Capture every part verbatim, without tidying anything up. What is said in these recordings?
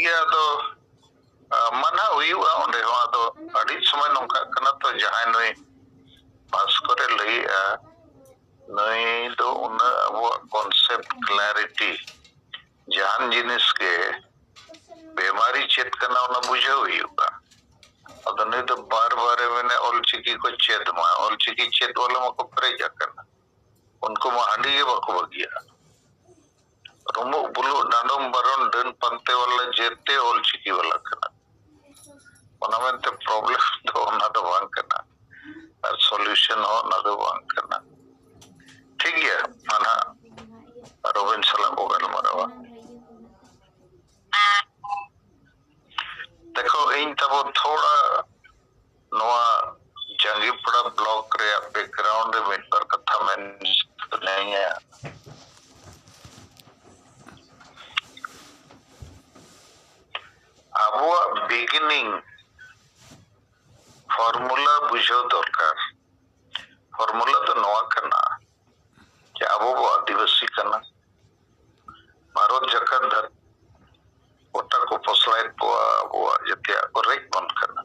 ᱜᱮ ᱟᱫᱚ, ᱟ, ᱢᱟᱱᱟ ᱦᱩᱭᱩᱜᱼᱟ ᱚᱸᱰᱮ ᱦᱚᱸ᱾ ᱟᱫᱚ ᱟᱹᱰᱤ ᱥᱚᱢᱚᱭ ᱱᱚᱝᱠᱟᱜ ᱠᱟᱱᱟ ᱛᱚ, ᱡᱟᱦᱟᱸᱭ ᱱᱩᱭ ᱵᱷᱟᱥᱠᱚᱨᱮ ᱞᱟᱹᱭᱮᱜᱼᱟ, ᱱᱩᱭ ᱫᱚ ᱩᱱᱟᱹᱜ ᱟᱵᱚᱣᱟᱜ concept clarity, ᱡᱟᱦᱟᱱ ᱡᱤᱱᱤᱥ ᱜᱮ ᱵᱮᱢᱟᱨᱤ ᱪᱮᱫ ᱠᱟᱱᱟ ᱚᱱᱟ ᱵᱩᱡᱷᱟᱹᱣ ᱦᱩᱭᱩᱜᱼᱟ᱾ ᱟᱫᱚ ᱱᱩᱭ ᱫᱚ ᱵᱟᱨ ᱵᱟᱨᱮ ᱢᱮᱱᱮ ᱚᱞᱪᱤᱠᱤ ᱠᱚ ᱪᱮᱫ ᱢᱟ, ᱚᱞᱪᱤᱠᱤ ᱪᱮᱫ ᱵᱟᱞᱟ ᱢᱟᱠᱚ ᱯᱮᱨᱮᱡ ᱟᱠᱟᱱᱟ, ᱩᱱᱠᱩ ᱢᱟ ᱦᱟᱺᱰᱤ ᱜᱮ ᱵᱟᱠᱚ ᱵᱟᱹᱜᱤᱭᱟᱜᱼᱟ᱾ ᱨᱩᱢᱩᱜ ᱵᱩᱞᱩᱜ ᱰᱟᱸᱰᱚᱢ ᱵᱟᱨᱚᱱ ᱰᱟᱹᱱ ᱯᱟᱱᱛᱮ ᱵᱟᱞᱟ ᱡᱮᱛᱮ ᱚᱞᱪᱤᱠᱤ ᱵᱟᱞᱟ ᱠᱟᱱᱟ᱾ ᱚᱱᱟ ᱢᱮᱱᱛᱮ problem ᱫᱚ ᱚᱱᱟ ᱫᱚ ᱵᱟᱝ ᱠᱟᱱᱟ, ᱟᱨ solution ᱦᱚᱸ ᱚᱱᱟ ᱫᱚ ᱵᱟᱝ ᱠᱟᱱᱟ᱾ ᱴᱷᱤᱠ ᱜᱮᱭᱟ, ᱢᱟ ᱱᱟᱦᱟᱜ ᱟᱨᱚ ᱵᱮᱱ ᱥᱟᱞᱟᱜ ᱵᱚ ᱜᱟᱞᱢᱟᱨᱟᱣᱟ᱾ ᱫᱮᱠᱷᱚ, ᱤᱧ ᱛᱟᱵᱚ ᱛᱷᱚᱲᱟ ᱱᱚᱣᱟ ᱡᱟᱸᱜᱤᱯᱟᱲᱟ block ᱨᱮᱭᱟᱜ background ᱨᱮ ᱢᱤᱫ ᱵᱟᱨ ᱠᱟᱛᱷᱟ ᱢᱮᱱ ᱥᱟᱱᱟᱧᱟ᱾ ᱟᱵᱚᱣᱟᱜ beginning formula ᱵᱩᱡᱷᱟᱹᱣ ᱫᱚᱨᱠᱟᱨ᱾ Formula ᱫᱚ ᱱᱚᱣᱟ ᱠᱟᱱᱟ ᱡᱮ ᱟᱵᱚ ᱵᱚ ᱟᱹᱫᱤᱵᱟᱹᱥᱤ ᱠᱟᱱᱟ, ᱵᱷᱟᱨᱚᱛ ᱡᱟᱠᱟᱛ ᱫᱷᱟᱹᱨᱛᱤ ᱜᱚᱴᱟ ᱠᱚ ᱯᱚᱥᱲᱟᱭᱮᱫ ᱵᱚᱣᱟ, ᱟᱵᱚᱣᱟᱜ ᱡᱮᱛᱮᱭᱟᱜ ᱠᱚ ᱨᱮᱡ ᱵᱚᱱ ᱠᱟᱱᱟ᱾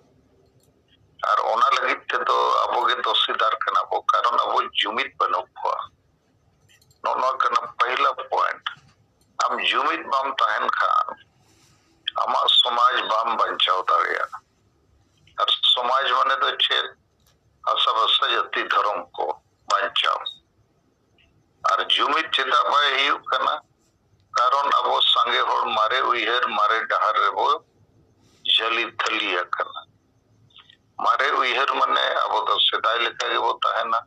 ᱟᱨ ᱚᱱᱟ ᱞᱟᱹᱜᱤᱫ ᱛᱮᱫᱚ ᱟᱵᱚ ᱜᱮ ᱫᱳᱥᱤᱫᱟᱨ ᱠᱟᱱᱟ ᱵᱚ, ᱠᱟᱨᱚᱱ ᱟᱵᱚ ᱡᱩᱢᱤᱫ ᱵᱟᱹᱱᱩᱜ ᱠᱚᱣᱟ᱾ ᱱᱚᱜᱼᱚ ᱱᱚᱣᱟ ᱠᱟᱱᱟ ᱯᱟᱹᱦᱤᱞᱟ point᱾ ᱟᱢ ᱡᱩᱢᱤᱫ ᱵᱟᱢ ᱛᱟᱦᱮᱱ ᱠᱷᱟᱱ ᱟᱢᱟᱜ ᱥᱚᱢᱟᱡᱽ ᱵᱟᱢ ᱵᱟᱧᱪᱟᱣ ᱫᱟᱲᱮᱭᱟᱜᱼᱟ᱾ ᱟᱨ ᱥᱚᱢᱟᱡᱽ ᱢᱟᱱᱮ ᱫᱚ ᱪᱮᱫ? ᱦᱟᱥᱟ ᱵᱷᱟᱥᱟ ᱡᱟᱹᱛᱤ ᱫᱷᱚᱨᱚᱢ ᱠᱚ ᱵᱟᱧᱪᱟᱣ᱾ ᱟᱨ ᱡᱩᱢᱤᱫ ᱪᱮᱫᱟᱜ ᱵᱟᱭ ᱦᱩᱭᱩᱜ ᱠᱟᱱᱟ? ᱠᱟᱨᱚᱱ ᱟᱵᱚ ᱥᱟᱸᱜᱮ ᱦᱚᱲ ᱢᱟᱨᱮ ᱩᱭᱦᱟᱹᱨ, ᱢᱟᱨᱮ ᱰᱟᱦᱟᱨ ᱨᱮᱵᱚ ᱡᱷᱟᱹᱞᱤ ᱛᱷᱟᱹᱞᱤ ᱟᱠᱟᱱᱟ᱾ ᱢᱟᱨᱮ ᱩᱭᱦᱟᱹᱨ ᱢᱟᱱᱮ ᱟᱵᱚ ᱫᱚ ᱥᱮᱫᱟᱭ ᱞᱮᱠᱟ ᱜᱮᱵᱚ ᱛᱟᱦᱮᱱᱟ,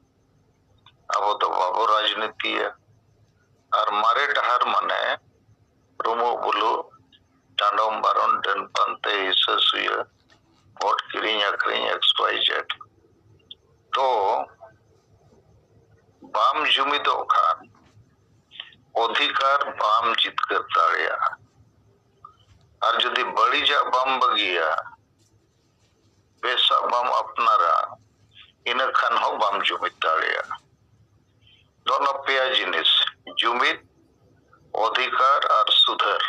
ᱟᱵᱚ ᱫᱚ ᱵᱟᱵᱚ ᱨᱟᱡᱽᱱᱤᱛᱤᱭᱟ᱾ ᱟᱨ ᱢᱟᱨᱮ ᱰᱟᱦᱟᱨ ᱢᱟᱱᱮ ᱨᱩᱢᱩᱜ ᱵᱩᱞᱩᱜ, ᱰᱟᱸᱰᱚᱢ ᱵᱟᱨᱚᱱ, ᱰᱟᱹᱱ ᱯᱟᱱᱛᱮ, ᱦᱤᱥᱟᱹ ᱥᱩᱭᱟᱹ, ᱵᱷᱳᱴ ᱠᱤᱨᱤᱧ ᱟᱹᱠᱷᱨᱤᱧ, X Y Z᱾ ᱛᱚ ᱵᱟᱢ ᱡᱩᱢᱤᱫᱚᱜ ᱠᱷᱟᱱ ᱚᱫᱷᱤᱠᱟᱨ ᱵᱟᱢ ᱡᱤᱛᱠᱟᱹᱨ ᱫᱟᱲᱮᱭᱟᱜᱼᱟ᱾ ᱟᱨ ᱡᱩᱫᱤ ᱵᱟᱹᱲᱤᱡᱟᱜ ᱵᱟᱢ ᱵᱟᱹᱜᱤᱭᱟ, ᱵᱮᱥᱟᱜ ᱵᱟᱢ ᱟᱯᱱᱟᱨᱟ, ᱤᱱᱟᱹ ᱠᱷᱟᱱ ᱦᱚᱸ ᱵᱟᱢ ᱡᱩᱢᱤᱫ ᱫᱟᱲᱮᱭᱟᱜᱼᱟ᱾ ᱱᱚᱜᱼᱚ ᱱᱚᱣᱟ ᱯᱮᱭᱟ ᱡᱤᱱᱤᱥ, ᱡᱩᱢᱤᱫ, ᱚᱫᱷᱤᱠᱟᱨ ᱟᱨ ᱥᱩᱫᱷᱟᱹᱨ,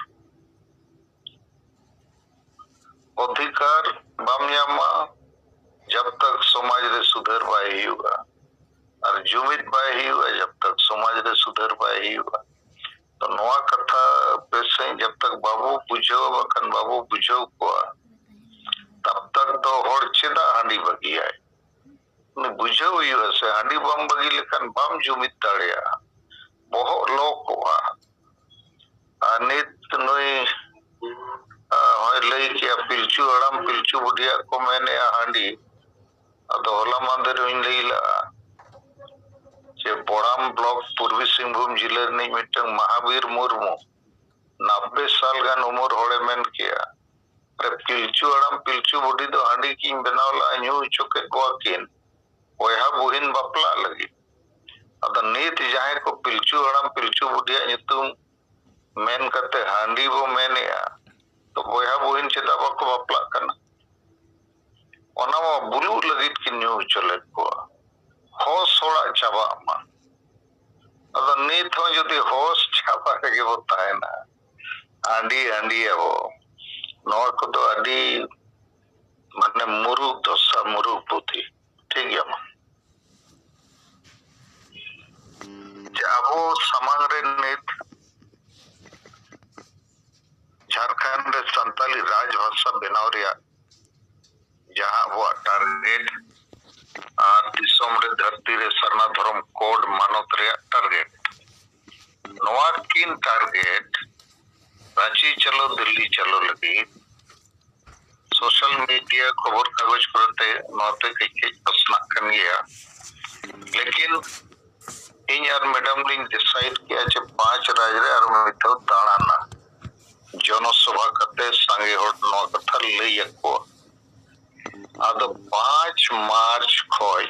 ᱵᱩᱡᱷᱟᱹᱣᱟ, ᱵᱟᱠᱷᱟᱱ ᱵᱟᱵᱚ ᱵᱩᱡᱷᱟᱹᱣ ᱠᱚᱣᱟ, ᱛᱟᱵ ᱛᱟᱠ ᱫᱚ ᱦᱚᱲ ᱪᱮᱫᱟᱜ ᱦᱟᱺᱰᱤ ᱵᱟᱹᱜᱤᱭᱟᱭ? ᱩᱱᱤ ᱵᱩᱡᱷᱟᱹᱣ ᱦᱩᱭᱩᱜᱼᱟ ᱥᱮ, ᱦᱟᱺᱰᱤ ᱵᱟᱢ ᱵᱟᱹᱜᱤ ᱞᱮᱠᱷᱟᱱ ᱵᱟᱢ ᱡᱩᱢᱤᱫ ᱫᱟᱲᱮᱭᱟᱜᱼᱟ, ᱵᱚᱦᱚᱜ ᱞᱚ ᱠᱚᱜᱼᱟ᱾ ᱟᱨ ᱱᱤᱛ ᱱᱩᱭ, ᱟ, ᱦᱚᱸᱭ ᱞᱟᱹᱭ ᱠᱮᱜᱼᱟ, ᱯᱤᱞᱪᱩ ᱦᱟᱲᱟᱢ ᱯᱤᱞᱪᱩ ᱵᱩᱰᱷᱤᱭᱟᱜ ᱠᱚ ᱢᱮᱱᱮᱜᱼᱟ ᱦᱟᱺᱰᱤ᱾ ᱟᱫᱚ ᱦᱚᱞᱟ ᱢᱟᱦᱫᱮᱨ ᱦᱚᱸᱧ ᱞᱟᱹᱭ ᱞᱟᱜᱼᱟ ᱡᱮ ᱵᱚᱲᱟᱢ ᱵᱞᱚᱠ ᱯᱩᱨᱵᱤ ᱥᱤᱝᱵᱷᱩᱢ ᱡᱤᱞᱟᱹ ᱨᱤᱱᱤᱡ ᱢᱤᱫᱴᱟᱝ ᱢᱟᱦᱟᱵᱤᱨ ᱢᱩᱨᱢᱩ, ᱱᱟᱵᱵᱮ ᱥᱟᱞ ᱜᱟᱱ ᱩᱢᱮᱨ ᱦᱚᱲᱮ ᱢᱮᱱ ᱠᱮᱜᱼᱟ, ᱟᱨᱮ ᱯᱤᱞᱪᱩ ᱦᱟᱲᱟᱢ ᱯᱤᱞᱪᱩ ᱵᱩᱰᱷᱤ ᱫᱚ ᱦᱟᱺᱰᱤ ᱠᱤᱱ ᱵᱮᱱᱟᱣ ᱞᱟᱜᱼᱟ, ᱧᱩ ᱦᱚᱪᱚ ᱠᱮᱫ ᱠᱚᱣᱟ ᱠᱤᱱ ᱵᱚᱭᱦᱟ ᱵᱩᱦᱤᱱ ᱵᱟᱯᱞᱟᱜ ᱞᱟᱹᱜᱤᱫ᱾ ᱟᱫᱚ ᱱᱤᱛ ᱡᱟᱦᱟᱸᱭ ᱠᱚ ᱯᱤᱞᱪᱩ ᱦᱟᱲᱟᱢ ᱯᱤᱞᱪᱩ ᱵᱩᱰᱷᱤᱭᱟᱜ ᱧᱩᱛᱩᱢ ᱢᱮᱱ ᱠᱟᱛᱮ ᱦᱟᱺᱰᱤ ᱵᱚ ᱢᱮᱱᱮᱜᱼᱟ, ᱛᱚ ᱵᱚᱭᱦᱟ ᱵᱩᱦᱤᱱ ᱪᱮᱫᱟᱜ ᱵᱟᱠᱚ ᱵᱟᱯᱞᱟᱜ ᱠᱟᱱᱟ? ᱚᱱᱟ ᱢᱟ ᱵᱩᱞᱩᱜ ᱞᱟᱹᱜᱤᱫ ᱠᱤᱱ ᱧᱩ ᱦᱚᱪᱚ ᱞᱮᱫ ᱠᱚᱣᱟ, ᱦᱚᱥ ᱦᱚᱲᱟᱜ ᱪᱟᱵᱟᱜ ᱢᱟ᱾ ᱟᱫᱚ ᱱᱤᱛ ᱦᱚᱸ ᱡᱩᱫᱤ ᱦᱚᱥ ᱪᱟᱵᱟ ᱨᱮᱜᱮ ᱵᱚ ᱛᱟᱦᱮᱱᱟ, ᱦᱟᱺᱰᱤ ᱦᱟᱺᱰᱤᱭᱟᱵᱚ, ᱱᱚᱣᱟ ᱠᱚᱫᱚ ᱟᱹᱰᱤ ᱢᱟᱱᱮ ᱢᱩᱨᱩᱠ ᱫᱚᱥᱟ, ᱢᱩᱨᱩᱠ ᱵᱩᱫᱷᱤ᱾ ᱴᱷᱤᱠ ᱜᱮᱭᱟ ᱢᱟ᱾ ᱡᱮ ᱟᱵᱚ ᱥᱟᱢᱟᱝ ᱨᱮ ᱱᱤᱛ ᱡᱷᱟᱲᱠᱷᱚᱸᱰ ᱨᱮ ᱥᱟᱱᱛᱟᱞᱤ ᱨᱟᱡᱽ ᱵᱷᱟᱥᱟ ᱵᱮᱱᱟᱣ ᱨᱮᱭᱟᱜ ᱡᱟᱦᱟᱸ ᱟᱵᱚᱣᱟᱜ ᱴᱟᱨᱜᱮᱴ ᱟᱨ ᱫᱤᱥᱚᱢ ᱨᱮ ᱫᱷᱟᱹᱨᱛᱤ ᱨᱮ ᱥᱟᱨᱱᱟ ᱫᱷᱚᱨᱚᱢ ᱠᱳᱰ ᱢᱟᱱᱚᱛ ᱨᱮᱭᱟᱜ ᱴᱟᱨᱜᱮᱴ, ᱱᱚᱣᱟ ᱠᱤᱱ ᱴᱟᱨᱜᱮᱴ ᱨᱟᱸᱪᱤ ᱪᱟᱞᱚ, ᱫᱤᱞᱞᱤ ᱪᱟᱞᱚ ᱞᱟᱹᱜᱤᱫ ᱥᱳᱥᱟᱞ ᱢᱤᱰᱤᱭᱟ, ᱠᱷᱚᱵᱚᱨ ᱠᱟᱜᱚᱡᱽ ᱠᱚᱨᱮ ᱛᱮ ᱱᱚᱣᱟ ᱛᱮ ᱠᱟᱹᱡ ᱠᱟᱹᱡ ᱯᱟᱥᱱᱟᱜ ᱠᱟᱱ ᱜᱮᱭᱟ᱾ ᱞᱮᱠᱤᱱ ᱤᱧ ᱟᱨ ᱢᱮᱰᱟᱢ ᱞᱤᱧ ᱰᱤᱥᱟᱭᱤᱰ ᱠᱮᱜᱼᱟ ᱡᱮ ᱯᱟᱸᱪ ᱨᱟᱡᱽ ᱨᱮ ᱟᱨ ᱢᱤᱫ ᱫᱷᱟᱣ ᱫᱟᱬᱟᱱᱟ, ᱡᱚᱱᱚᱥᱚᱵᱷᱟ ᱠᱟᱛᱮ ᱥᱟᱸᱜᱮ ᱦᱚᱲ ᱱᱚᱣᱟ ᱠᱟᱛᱷᱟ ᱞᱟᱹᱭ ᱟᱠᱚᱣᱟ᱾ ᱟᱫᱚ ᱯᱟᱸᱪ ᱢᱟᱨᱪ ᱠᱷᱚᱡ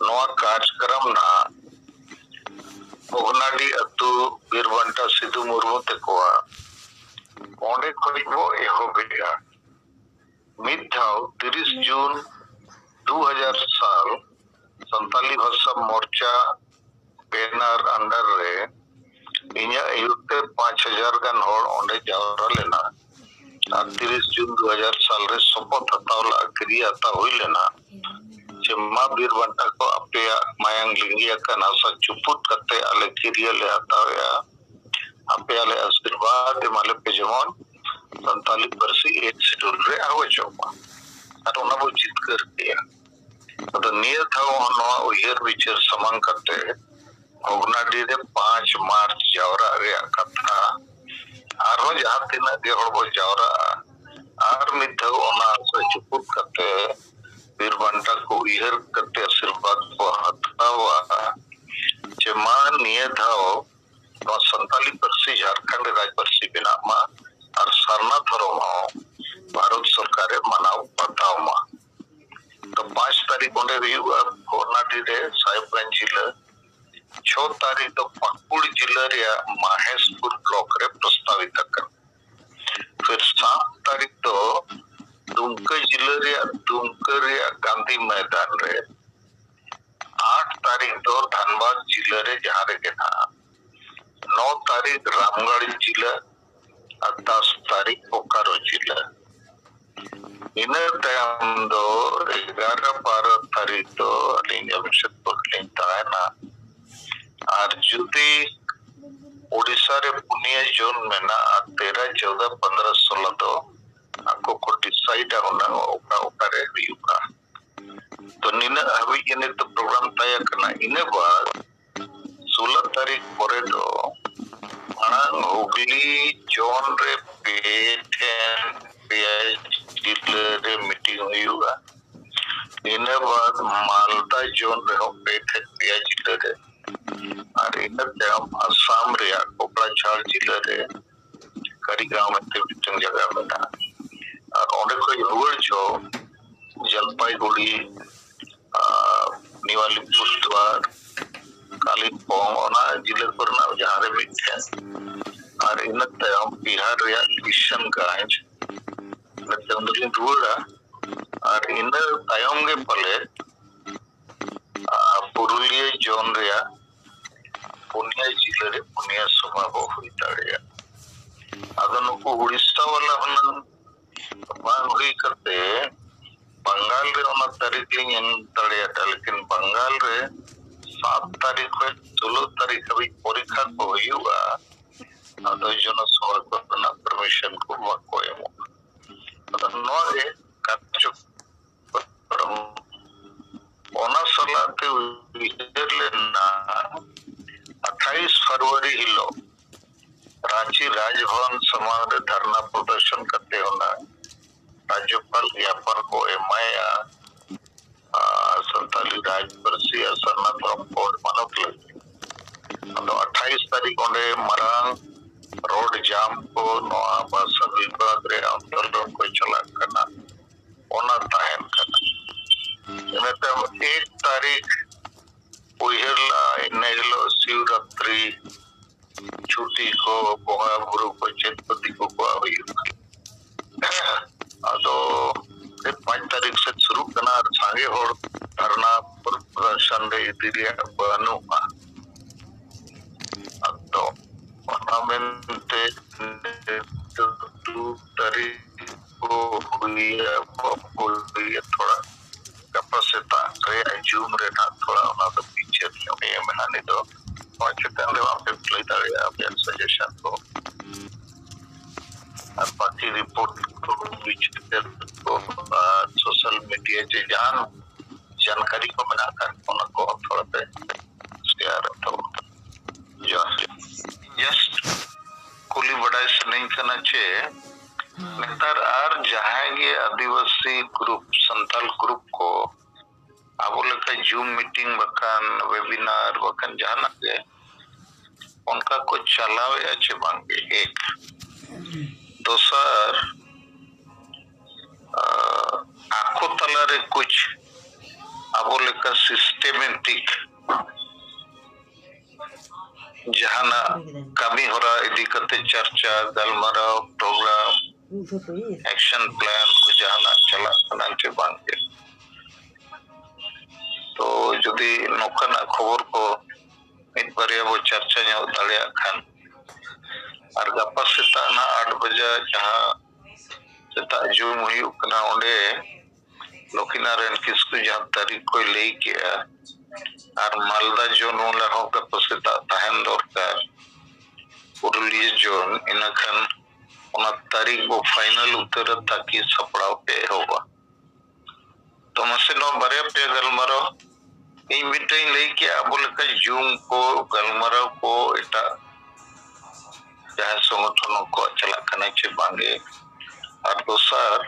ᱱᱚᱣᱟ ᱠᱟᱨᱡᱚᱠᱨᱚᱢ ᱱᱟᱦᱟᱜ ᱵᱷᱚᱜᱽᱱᱟᱰᱤ ᱟᱹᱛᱩ ᱵᱤᱨᱵᱟᱱᱴᱟ ᱥᱤᱫᱩ ᱢᱩᱨᱢᱩ ᱛᱮᱠᱚᱣᱟ ᱚᱸᱰᱮ ᱠᱷᱚᱡ ᱵᱚ ᱮᱦᱚᱵᱮᱜᱼᱟ᱾ ᱢᱤᱫ ᱫᱷᱟᱣ ᱛᱤᱨᱤᱥ ᱡᱩᱱ ᱫᱩ ᱦᱟᱡᱟᱨ ᱥᱟᱞ ᱥᱟᱱᱛᱟᱞᱤ ᱵᱷᱟᱥᱟ ᱢᱳᱨᱪᱟ ᱵᱮᱱᱟᱨ under ᱨᱮ ᱤᱧᱟᱹᱜ ᱟᱹᱭᱩᱨ ᱛᱮ ᱯᱟᱸᱪ ᱦᱟᱡᱟᱨ ᱜᱟᱱ ᱦᱚᱲ ᱚᱸᱰᱮ ᱡᱟᱣᱨᱟ ᱞᱮᱱᱟ᱾ ᱟᱨ ᱛᱤᱨᱤᱥ ᱡᱩᱱ ᱫᱩ ᱦᱟᱡᱟᱨ ᱥᱟᱞ ᱨᱮ ᱥᱚᱯᱚᱛ ᱦᱟᱛᱟᱣ ᱞᱟᱜ, ᱠᱤᱨᱤᱭᱟ ᱦᱟᱛᱟᱣ ᱦᱩᱭ ᱞᱮᱱᱟ ᱡᱮ ᱢᱟ ᱵᱤᱨ ᱵᱟᱱᱴᱟ ᱠᱚ, ᱟᱯᱮᱭᱟᱜ ᱢᱟᱭᱟᱝ ᱞᱤᱸᱜᱤ ᱟᱠᱟᱱ ᱦᱟᱥᱟ ᱪᱩᱯᱩᱫ ᱠᱟᱛᱮ ᱟᱞᱮ ᱠᱤᱨᱤᱭᱟ ᱞᱮ ᱦᱟᱛᱟᱣᱮᱜᱼᱟ, ᱟᱯᱮᱭᱟᱜ ᱞᱮ ᱟᱥᱤᱨᱵᱟᱫᱽ ᱮᱢᱟ ᱞᱮᱯᱮ ᱡᱮᱢᱚᱱ ᱥᱟᱱᱛᱟᱞᱤ ᱯᱟᱹᱨᱥᱤ ᱮᱭᱤᱴ ᱥᱤᱰᱩᱞ ᱨᱮ ᱟᱬᱜᱚᱪᱚᱜ ᱢᱟ, ᱟᱨ ᱚᱱᱟ ᱵᱚ ᱡᱤᱛᱠᱟᱹᱨ ᱠᱮᱭᱟ᱾ ᱟᱫᱚ ᱱᱤᱭᱟᱹ ᱫᱷᱟᱣ ᱦᱚᱸ ᱱᱚᱣᱟ ᱩᱭᱦᱟᱹᱨ ᱵᱤᱪᱟᱹᱨ ᱥᱟᱢᱟᱝ ᱠᱟᱛᱮ ᱵᱷᱚᱜᱽᱱᱟᱰᱤ ᱨᱮ ᱯᱟᱸᱪ ᱢᱟᱨᱪ ᱡᱟᱣᱨᱟᱜ ᱨᱮᱭᱟᱜ ᱠᱟᱛᱷᱟ, ᱟᱨᱦᱚᱸ ᱡᱟᱦᱟᱸ ᱛᱤᱱᱟᱹᱜ ᱜᱮ ᱦᱚᱲ ᱵᱚ ᱡᱟᱣᱨᱟᱜᱼᱟ, ᱟᱨ ᱢᱤᱫ ᱫᱷᱟᱣ ᱚᱱᱟ ᱥᱮ ᱡᱩᱯᱩᱫ ᱠᱟᱛᱮ ᱵᱤᱨ ᱵᱟᱱᱴᱟ ᱠᱚ ᱩᱭᱦᱟᱹᱨ ᱠᱟᱛᱮ ᱟᱥᱤᱨᱵᱟᱫᱽ ᱵᱚ ᱦᱟᱛᱟᱣᱟ ᱡᱮ ᱢᱟ ᱱᱤᱭᱟᱹ ᱫᱷᱟᱣ ᱱᱚᱣᱟ ᱥᱟᱱᱛᱟᱞᱤ ᱯᱟᱹᱨᱥᱤ ᱡᱷᱟᱲᱠᱷᱚᱸᱰ ᱨᱟᱡᱽ ᱯᱟᱹᱨᱥᱤ ᱵᱮᱱᱟᱜ ᱢᱟ ᱟᱨ ᱥᱟᱨᱱᱟ ᱫᱷᱚᱨᱚᱢ ᱦᱚᱸ ᱵᱷᱟᱨᱚᱛ ᱥᱚᱨᱠᱟᱨ ᱮ ᱢᱟᱱᱟᱣ ᱵᱟᱛᱟᱣ ᱢᱟ᱾ ᱛᱚ ᱯᱟᱸᱪ ᱛᱟᱹᱨᱤᱠᱷ ᱚᱸᱰᱮ ᱦᱩᱭᱩᱜᱼᱟ ᱵᱷᱚᱜᱽᱱᱟᱰᱤ ᱨᱮ ᱥᱟᱦᱮᱵᱽᱜᱚᱸᱡᱽ ᱡᱤᱞᱟᱹ᱾ ᱪᱷᱚ ᱛᱟᱹᱨᱤᱠᱷ ᱫᱚ ᱯᱟᱹᱠᱩᱲ ᱡᱤᱞᱟᱹ ᱨᱮᱭᱟᱜ ᱢᱟᱦᱮᱥᱯᱩᱨ ᱵᱞᱚᱠ ᱨᱮ ᱯᱨᱚᱥᱛᱟᱵᱤᱛ ᱟᱠᱟᱱᱟ᱾ ᱯᱷᱤᱨ ᱥᱟᱛ ᱛᱟᱹᱨᱤᱠᱷ ᱫᱚ ᱫᱩᱢᱠᱟᱹ ᱡᱤᱞᱟᱹ ᱨᱮᱭᱟᱜ ᱫᱩᱢᱠᱟᱹ ᱨᱮᱭᱟᱜ ᱜᱟᱱᱫᱷᱤ ᱢᱚᱭᱫᱟᱱ ᱨᱮ, ᱟᱴ ᱛᱟᱹᱨᱤᱠᱷ ᱫᱚ ᱫᱷᱟᱱᱵᱟᱫᱽ ᱡᱤᱞᱟᱹ ᱨᱮ ᱡᱟᱦᱟᱸ ᱨᱮᱜᱮ ᱱᱟᱦᱟᱜ, ᱱᱚ ᱛᱟᱹᱨᱤᱠᱷ ᱨᱟᱢᱜᱚᱲ ᱡᱤᱞᱟᱹ, ᱟᱨ ᱫᱟᱥ ᱛᱟᱹᱨᱤᱠᱷ ᱵᱳᱠᱟᱨᱳ ᱡᱤᱞᱟᱹ᱾ ᱤᱱᱟᱹ ᱛᱟᱭᱚᱢ ᱫᱚ ᱮᱜᱟᱨᱚ ᱵᱟᱨᱚ ᱛᱟᱹᱨᱤᱠᱷ ᱫᱚ ᱟᱹᱞᱤᱧ ᱡᱟᱢᱥᱮᱫᱽᱯᱩᱨ ᱞᱤᱧ ᱛᱟᱦᱮᱱᱟ᱾ ᱟᱨ ᱡᱩᱫᱤ ᱳᱰᱤᱥᱟ ᱨᱮ ᱯᱩᱱᱭᱟᱹ ᱡᱳᱱ ᱢᱮᱱᱟᱜᱼᱟ, ᱛᱮᱨᱟ, ᱪᱳᱣᱫᱟ, ᱯᱚᱱᱫᱽᱨᱚ, ᱥᱳᱞᱳ ᱫᱚ ᱟᱠᱚ ᱠᱚ ᱰᱤᱥᱟᱭᱤᱰᱟ ᱦᱩᱱᱟᱹᱝ ᱚᱠᱟ ᱚᱠᱟᱨᱮ ᱦᱩᱭᱩᱜᱼᱟ᱾ ᱛᱚ ᱱᱤᱱᱟᱹᱜ ᱦᱟᱹᱵᱤᱡ ᱜᱮ ᱱᱤᱛ ᱫᱚ ᱯᱨᱳᱜᱨᱟᱢ ᱛᱟᱭ ᱠᱟᱱᱟ᱾ ᱤᱱᱟᱹ ᱵᱟᱫ ᱥᱳᱞᱳ ᱛᱟᱹᱨᱤᱠᱷ ᱯᱚᱨᱮ ᱫᱚ ᱢᱟᱲᱟᱝ ᱦᱩᱜᱽᱞᱤ ᱡᱳᱱ ᱨᱮ ᱯᱮ ᱴᱷᱮᱱ ᱯᱮᱭᱟ ᱡᱤᱞᱟᱹ ᱨᱮ ᱢᱤᱴᱤᱝ ᱦᱩᱭᱩᱜᱼᱟ᱾ ᱤᱱᱟᱹ ᱵᱟᱫ ᱢᱟᱞᱫᱟ ᱡᱳᱱ ᱨᱮᱦᱚᱸ ᱯᱮ ᱴᱷᱮᱱ ᱯᱮᱭᱟ ᱡᱤᱞᱟᱹ ᱨᱮ, ᱟᱨ ᱤᱱᱟᱹ ᱛᱟᱭᱚᱢ ᱟᱥᱟᱢ ᱨᱮᱭᱟᱜ ᱠᱚᱠᱲᱟᱡᱷᱟᱲ ᱡᱤᱞᱟᱹ ᱨᱮ ᱠᱟᱨᱤᱜᱟᱸᱣ ᱢᱮᱱᱛᱮ ᱢᱤᱫᱴᱟᱝ ᱡᱟᱭᱜᱟ ᱢᱮᱱᱟᱜᱼᱟ᱾ ᱟᱨ ᱚᱸᱰᱮ ᱠᱷᱚᱱ ᱨᱩᱣᱟᱹᱲ ᱡᱚᱦᱚᱜ ᱡᱚᱞᱯᱟᱭᱜᱩᱲᱤ, ᱟᱨ ᱱᱤᱣᱟᱞᱤᱯᱩᱨ ᱫᱩᱣᱟᱨ, ᱠᱟᱞᱤᱢᱯᱚᱝ, ᱚᱱᱟ ᱡᱤᱞᱟᱹ ᱠᱚᱨᱮᱱᱟᱜ ᱡᱟᱦᱟᱸ ᱨᱮ ᱢᱤᱫᱴᱷᱮᱱ, ᱟᱨ ᱤᱱᱟᱹ ᱛᱟᱭᱚᱢ ᱵᱤᱦᱟᱨ ᱨᱮᱭᱟᱜ ᱠᱤᱥᱟᱱᱜᱚᱸᱡᱽ, ᱤᱱᱟᱹ ᱛᱟᱭᱚᱢ ᱫᱚᱞᱤᱧ ᱨᱩᱣᱟᱹᱲᱟ᱾ ᱟᱨ ᱤᱱᱟᱹ ᱛᱟᱭᱚᱢ ᱜᱮ ᱯᱟᱞᱮ, ᱟᱨ ᱯᱩᱨᱩᱞᱤᱭᱟᱹ ᱡᱳᱱ ᱨᱮᱭᱟᱜ ᱯᱩᱱᱭᱟᱹ ᱡᱤᱞᱟᱹ ᱨᱮ ᱯᱩᱱᱭᱟᱹ ᱥᱚᱵᱷᱟ ᱠᱚ ᱦᱩᱭ ᱫᱟᱲᱮᱭᱟᱜᱼᱟ᱾ ᱟᱫᱚ ᱱᱩᱠᱩ ᱩᱲᱤᱥᱥᱟ ᱵᱟᱞᱟ ᱦᱩᱱᱟᱹᱝ ᱵᱟᱝ ᱦᱩᱭ ᱠᱟᱛᱮ ᱵᱟᱝᱜᱟᱞ ᱨᱮ ᱚᱱᱟ ᱛᱟᱹᱨᱤᱠᱷ ᱞᱤᱧ ᱮᱢ ᱫᱟᱲᱮᱭᱟᱜᱼᱟ, ᱞᱮᱠᱤᱱ ᱵᱟᱝᱜᱟᱞ ᱨᱮ ᱥᱟᱛ ᱛᱟᱹᱨᱤᱠᱷ ᱠᱷᱚᱱ ᱥᱳᱞᱳ ᱛᱟᱹᱨᱤᱠᱷ ᱦᱟᱹᱵᱤᱡ ᱯᱚᱨᱤᱠᱠᱷᱟ ᱠᱚ ᱦᱩᱭᱩᱜᱼᱟ᱾ ᱟᱫᱚ ᱡᱚᱱᱚ ᱥᱚᱵᱷᱟ ᱠᱚᱨᱮᱱᱟᱜ permission ᱥᱟᱡᱮᱥᱚᱱ ᱠᱚ ᱵᱟᱠᱚ ᱮᱢᱚᱜᱼᱟ᱾ ᱟᱫᱚ ᱱᱚᱣᱟ ᱜᱮ ᱠᱟᱨᱡᱚᱠᱨᱚᱢ ᱚᱱᱟ ᱥᱟᱞᱟᱜ ᱛᱮ ᱩᱭᱦᱟᱹᱨ ᱞᱮᱱᱟ, ᱟᱴᱷᱟᱭᱤᱥ ᱯᱷᱮᱵᱽᱨᱩᱣᱟᱨᱤ ᱦᱤᱞᱳᱜ ᱨᱟᱸᱪᱤ ᱨᱟᱡᱽᱵᱷᱚᱵᱚᱱ ᱥᱟᱢᱟᱝ ᱨᱮ ᱫᱷᱟᱨᱱᱟ ᱯᱨᱚᱫᱚᱨᱥᱚᱱ ᱠᱟᱛᱮ ᱚᱱᱟ ᱨᱟᱡᱽᱡᱚᱯᱟᱞ ᱜᱮᱭᱟᱯᱚᱱ ᱠᱚ ᱮᱢᱟᱭᱟ, ᱟᱨ ᱥᱟᱱᱛᱟᱞᱤ ᱨᱟᱡᱽ ᱯᱟᱹᱨᱥᱤ ᱟᱨ ᱥᱟᱨᱱᱟ ᱫᱷᱚᱨᱚᱢ ᱠᱳᱰ ᱢᱟᱱᱚᱛ ᱞᱟᱹᱜᱤᱫ᱾ ᱟᱫᱚ ᱟᱴᱷᱟᱭᱤᱥ ᱛᱟᱹᱨᱤᱠᱷ ᱚᱸᱰᱮ ᱢᱟᱨᱟᱝ ᱨᱳᱰ ᱡᱟᱢ ᱠᱚ ᱱᱚᱣᱟ ᱵᱷᱟᱥᱟ ᱵᱤᱵᱷᱟᱜᱽ ᱨᱮ ᱟᱱᱫᱳᱞᱚᱱ ᱠᱚ ᱪᱟᱞᱟᱜ ᱠᱟᱱᱟ, ᱚᱱᱟ ᱛᱟᱦᱮᱱ ᱠᱟᱱᱟ᱾ ᱤᱱᱟᱹ ᱛᱟᱭᱚᱢ ᱮᱠ ᱛᱟᱹᱨᱤᱠᱷ ᱩᱭᱦᱟᱹᱨ ᱞᱟᱜᱼᱟ, ᱤᱱᱟᱹ ᱦᱤᱞᱳᱜ ᱥᱤᱵᱨᱟᱛᱨᱤ ᱪᱷᱩᱴᱤ ᱠᱚ, ᱵᱚᱸᱜᱟ ᱵᱩᱨᱩ ᱠᱚ, ᱪᱮᱫ ᱠᱚ ᱫᱤᱠᱩ ᱠᱚᱣᱟᱜ ᱦᱩᱭᱩᱜᱼᱟ᱾ ᱟᱫᱚ ᱯᱟᱸᱪ ᱛᱟᱹᱨᱤᱠᱷ ᱥᱮᱫ ᱥᱩᱨᱩᱜ ᱠᱟᱱᱟ ᱟᱨ ᱥᱟᱸᱜᱮ ᱦᱚᱲ ᱫᱷᱟᱨᱱᱟ ᱯᱨᱚᱫᱚᱨᱥᱚᱱ ᱨᱮ ᱤᱫᱤ ᱨᱮᱭᱟᱜ ᱵᱟᱹᱱᱩᱜᱼᱟ᱾ ᱟᱫᱚ ᱚᱱᱟ ᱢᱮᱱᱛᱮ ᱫᱩ ᱛᱟᱹᱨᱤᱠᱷ ᱠᱚ ᱦᱩᱭᱟ, ᱵᱟᱠᱚ ᱦᱩᱭᱟ, ᱛᱷᱚᱲᱟ ᱜᱟᱯᱟ ᱥᱮᱛᱟᱜ ᱨᱮ ᱡᱩᱢ ᱨᱮ ᱱᱟᱜ ᱛᱷᱚᱲᱟ ᱚᱱᱟ ᱫᱚ ᱵᱤᱪᱟᱹᱨ ᱧᱚᱜ ᱮ ᱢᱮᱱᱟ᱾ ᱱᱤᱛ ᱫᱚ ᱱᱚᱣᱟ ᱪᱮᱛᱟᱱ ᱨᱮ ᱟᱯᱮ ᱯᱮ ᱞᱟᱹᱭ ᱫᱟᱲᱮᱭᱟᱜᱼᱟ ᱟᱯᱮᱭᱟᱜ ᱥᱟᱡᱮᱥᱚᱱ ᱠᱚ᱾ ᱟᱨ ᱵᱟᱹᱠᱤ ᱨᱤᱯᱳᱨᱴ ᱠᱚ, ᱵᱤᱪᱟᱹᱨ ᱠᱚ, ᱟᱨ ᱥᱳᱥᱟᱞ ᱢᱤᱰᱤᱭᱟ ᱡᱮ ᱡᱟᱦᱟᱱ ᱡᱟᱱᱠᱟᱨᱤ ᱠᱚ ᱢᱮᱱᱟᱜ ᱠᱷᱟᱱ ᱚᱱᱟ ᱠᱚ ᱛᱷᱚᱲᱟ ᱯᱮ ᱥᱮᱭᱟᱨ ᱛᱟᱵᱚᱱ᱾ ᱡᱚᱦᱟᱨ᱾ ᱡᱟᱥᱴ ᱠᱩᱞᱤ ᱵᱟᱰᱟᱭ ᱥᱟᱱᱟᱧ ᱠᱟᱱᱟ ᱪᱮ ᱱᱮᱛᱟᱨ ᱟᱨ ᱡᱟᱦᱟᱸᱭ ᱜᱮ ᱟᱹᱫᱤᱵᱟᱹᱥᱤ ᱜᱨᱩᱯ, ᱥᱟᱱᱛᱟᱞ ᱜᱨᱩᱯ ᱠᱚ ᱟᱵᱚ ᱞᱮᱠᱟ ᱡᱩᱢ ᱢᱤᱴᱤᱝ ᱵᱟᱠᱷᱟᱱ ᱣᱮᱵᱤᱱᱟᱨ ᱵᱟᱠᱷᱟᱱ ᱡᱟᱦᱟᱱᱟᱜ ᱜᱮ ᱚᱱᱠᱟ ᱠᱚ ᱪᱟᱞᱟᱣᱮᱫᱼᱟ ᱪᱮ ᱵᱟᱝ ᱜᱮ? ᱮᱠ᱾ ᱫᱚᱥᱟᱨ, ᱟᱸ, ᱟᱠᱚ ᱛᱟᱞᱟᱨᱮ ᱠᱩᱪ ᱟᱵᱚ ᱞᱮᱠᱟ ᱥᱤᱥᱴᱮᱢᱮᱴᱤᱠ ᱡᱟᱦᱟᱱᱟᱜ ᱠᱟᱹᱢᱤ ᱦᱚᱨᱟ ᱤᱫᱤ ᱠᱟᱛᱮ ᱪᱟᱨᱪᱟ, ᱜᱟᱞᱢᱟᱨᱟᱣ, ᱯᱨᱳᱜᱨᱟᱢ, ᱮᱠᱥᱚᱱ ᱯᱞᱟᱱ ᱠᱚ ᱡᱟᱦᱟᱱᱟᱜ ᱪᱟᱞᱟᱜ ᱠᱟᱱᱟ ᱪᱮ ᱵᱟᱝ ᱜᱮ? ᱛᱚ ᱡᱩᱫᱤ ᱱᱚᱝᱠᱟᱱᱟᱜ ᱠᱷᱚᱵᱚᱨ ᱠᱚ ᱢᱤᱫ ᱵᱟᱨᱭᱟ ᱵᱚ ᱪᱟᱨᱪᱟ ᱧᱚᱜ ᱫᱟᱲᱮᱭᱟᱜ ᱠᱷᱟᱱ, ᱟᱨ ᱜᱟᱯᱟ ᱥᱮᱛᱟᱜ ᱱᱟᱜ ᱟᱴ ᱵᱟᱡᱟ ᱡᱟᱦᱟᱸ ᱥᱮᱛᱟᱜ ᱡᱩᱢ ᱦᱩᱭᱩᱜ ᱠᱟᱱᱟ, ᱚᱸᱰᱮ ᱞᱚᱠᱷᱤᱱᱟᱨᱟᱭᱚᱱ ᱠᱤᱥᱠᱩ ᱡᱟᱦᱟᱸ ᱛᱟᱹᱨᱤᱠᱷ ᱠᱚᱭ ᱞᱟᱹᱭ ᱠᱮᱜᱼᱟ, ᱟᱨ ᱢᱟᱞᱫᱟ ᱡᱳᱱ ᱚᱸᱰᱮ ᱦᱚᱸ ᱜᱟᱯᱟ ᱥᱮᱛᱟᱜ ᱛᱟᱦᱮᱱ ᱫᱚᱨᱠᱟᱨ, ᱯᱩᱨᱩᱞᱤᱭᱟᱹ ᱡᱳᱱ, ᱤᱱᱟᱹ ᱠᱷᱟᱱ ᱚᱱᱟ ᱛᱟᱹᱨᱤᱠᱷ ᱵᱚ ᱯᱷᱟᱭᱱᱟᱞ ᱩᱛᱟᱹᱨᱟ, ᱛᱟᱠᱤ ᱥᱟᱯᱲᱟᱣ ᱯᱮ ᱮᱦᱚᱵᱟ᱾ ᱛᱚ ᱢᱟᱥᱮ ᱱᱚᱣᱟ ᱵᱟᱨᱭᱟ ᱯᱮᱭᱟ ᱜᱟᱞᱢᱟᱨᱟᱣ ᱤᱧ ᱢᱤᱫᱴᱟᱝ ᱤᱧ ᱞᱟᱹᱭ ᱠᱮᱜᱼᱟ, ᱟᱵᱚ ᱞᱮᱠᱟ ᱡᱩᱢ ᱠᱚ ᱜᱟᱞᱢᱟᱨᱟᱣ ᱠᱚ ᱮᱴᱟᱜ ᱡᱟᱦᱟᱸ ᱥᱚᱝᱜᱚᱴᱷᱚᱱ ᱠᱚᱣᱟᱜ ᱪᱟᱞᱟᱜ ᱠᱟᱱᱟ ᱪᱮ ᱵᱟᱝᱜᱮ᱾ ᱟᱨ ᱫᱚᱥᱟᱨ,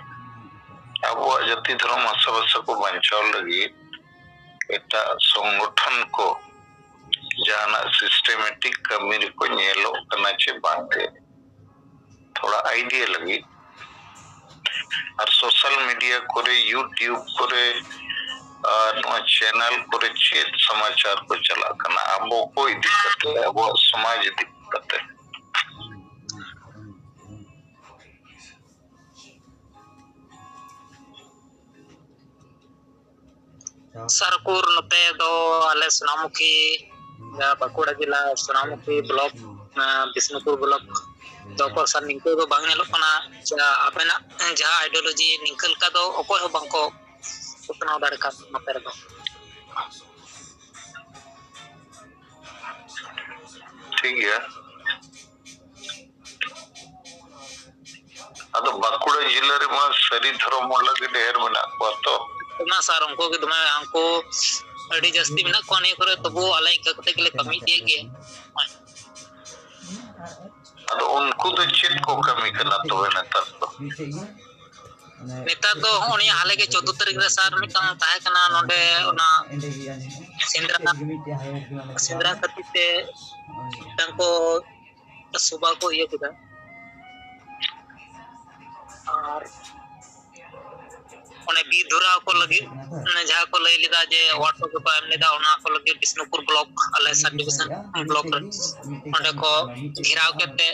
ᱟᱵᱚᱣᱟᱜ ᱡᱟᱹᱛᱤ ᱫᱷᱚᱨᱚᱢ ᱵᱷᱟᱥᱟ ᱵᱷᱟᱥᱟ ᱠᱚ ᱵᱟᱧᱪᱟᱣ ᱞᱟᱹᱜᱤᱫ ᱮᱴᱟᱜ ᱥᱚᱝᱜᱚᱴᱷᱚᱱ ᱠᱚ ᱡᱟᱦᱟᱱᱟᱜ systematic ᱠᱟᱹᱢᱤ ᱨᱮᱠᱚ ᱧᱮᱞᱚᱜ ᱠᱟᱱᱟ ᱪᱮ ᱵᱟᱝᱜᱮ, ᱛᱷᱚᱲᱟ ᱟᱭᱰᱤᱭᱟ ᱞᱟᱹᱜᱤᱫ᱾ ᱟᱨ ᱥᱳᱥᱟᱞ ᱢᱤᱰᱤᱭᱟ ᱠᱚᱨᱮ, YouTube ᱠᱚᱨᱮ, ᱟᱨ ᱱᱚᱣᱟ ᱪᱮᱱᱮᱞ ᱠᱚᱨᱮ ᱪᱮᱫ ᱥᱚᱢᱟᱪᱟᱨ ᱠᱚ ᱪᱟᱞᱟᱜ ᱠᱟᱱᱟ, ᱟᱵᱚ ᱠᱚ ᱤᱫᱤ ᱠᱟᱛᱮ, ᱟᱵᱚᱣᱟᱜ ᱥᱚᱢᱟᱡᱽ ᱤᱫᱤ ᱠᱟᱛᱮ? ᱥᱟᱨ ᱩᱠᱩᱨ ᱱᱚᱛᱮ ᱫᱚ ᱟᱞᱮ ᱥᱳᱱᱟᱢᱩᱠᱷᱤ, ᱡᱟᱦᱟᱸ ᱵᱟᱸᱠᱩᱲᱟ ᱡᱮᱞᱟ ᱥᱳᱱᱟᱢᱩᱠᱷᱤ ᱵᱞᱚᱠ, ᱟᱸ, ᱵᱤᱥᱱᱩᱯᱩᱨ ᱵᱞᱚᱠ ᱫᱚ ᱩᱠᱩᱨ ᱥᱟᱨ ᱱᱤᱝᱠᱟᱹ ᱫᱚ ᱵᱟᱝ ᱧᱮᱞᱚᱜ ᱠᱟᱱᱟ᱾ ᱡᱟᱦᱟᱸ ᱟᱵᱮᱱᱟᱜ ᱡᱟᱦᱟᱸ ideology ᱱᱤᱝᱠᱟᱹ ᱞᱮᱠᱟ ᱫᱚ ᱚᱠᱚᱭ ᱦᱚᱸ ᱵᱟᱝᱠᱚ ᱩᱛᱱᱟᱹᱣ ᱫᱟᱲᱮ ᱠᱟᱣᱫᱟ ᱱᱚᱛᱮ ᱨᱮᱫᱚ᱾ ᱴᱷᱤᱠ ᱜᱮᱭᱟ᱾ ᱟᱫᱚ ᱵᱟᱸᱠᱩᱲᱟ ᱡᱤᱞᱟᱹ ᱨᱮᱢᱟ ᱥᱟᱹᱨᱤ ᱫᱷᱚᱨᱚᱢ ᱦᱚᱲ ᱞᱟᱹᱜᱤᱫ ᱰᱷᱮᱨ ᱢᱮᱱᱟᱜ ᱠᱚᱣᱟ ᱛᱚ᱾ ᱚᱱᱟ ᱥᱟᱨ, ᱩᱱᱠᱩ ᱜᱮ ᱫᱚᱢᱮ, ᱩᱱᱠᱩ ᱟᱹᱰᱤ ᱡᱟᱹᱥᱛᱤ ᱢᱮᱱᱟᱜ ᱠᱚᱣᱟ ᱱᱤᱭᱟᱹ ᱠᱚᱨᱮ, ᱛᱚᱵᱩ ᱟᱞᱮ ᱤᱱᱠᱟᱹ ᱠᱟᱛᱮ ᱜᱮᱞᱮ ᱠᱟᱹᱢᱤ ᱤᱫᱤᱭᱮᱫ ᱜᱮᱭᱟ᱾ ᱟᱫᱚ ᱩᱱᱠᱩ ᱫᱚ ᱪᱮᱫ ᱠᱚ ᱠᱟᱹᱢᱤ ᱠᱟᱱᱟ ᱛᱚᱵᱮ ᱱᱮᱛᱟᱨ ᱫᱚ? ᱱᱮᱛᱟᱨ ᱫᱚ ᱦᱚᱸᱜᱼᱚ ᱱᱤᱭᱟᱹ ᱦᱟᱞᱮ ᱜᱮ ᱪᱳᱫᱽᱫᱳ ᱛᱟᱹᱨᱤᱠᱷ ᱨᱮ ᱥᱟᱨ ᱢᱤᱫᱴᱟᱝ ᱛᱟᱦᱮᱸ ᱠᱟᱱᱟ ᱱᱚᱰᱮ, ᱚᱱᱟ ᱥᱮᱸᱫᱽᱨᱟ, ᱥᱮᱸᱫᱽᱨᱟ ᱠᱷᱟᱹᱛᱤᱨ ᱛᱮ ᱢᱤᱫᱴᱟᱝ ᱠᱚ ᱥᱚᱵᱷᱟ ᱠᱚ ᱤᱭᱟᱹ ᱠᱮᱫᱟ᱾ ᱟᱨ ᱚᱱᱮ ᱵᱤᱨ ᱫᱷᱚᱨᱟᱣ ᱠᱚ ᱞᱟᱹᱜᱤᱫ, ᱚᱱᱮ ᱡᱟᱦᱟᱸ ᱠᱚ ᱞᱟᱹᱭ ᱞᱮᱫᱟ ᱡᱮ ᱚᱣᱟᱨ ᱠᱚ ᱮᱢ ᱞᱮᱫᱟ, ᱚᱱᱟ ᱠᱚ ᱞᱟᱹᱜᱤᱫ ᱵᱤᱥᱱᱩᱯᱩᱨ ᱵᱞᱚᱠ, ᱟᱞᱮ ᱥᱟᱵ ᱰᱤᱵᱤᱥᱚᱱ ᱵᱞᱚᱠ ᱨᱮ, ᱚᱸᱰᱮ ᱠᱚ ᱜᱷᱮᱨᱟᱣ ᱠᱮᱫ ᱛᱮ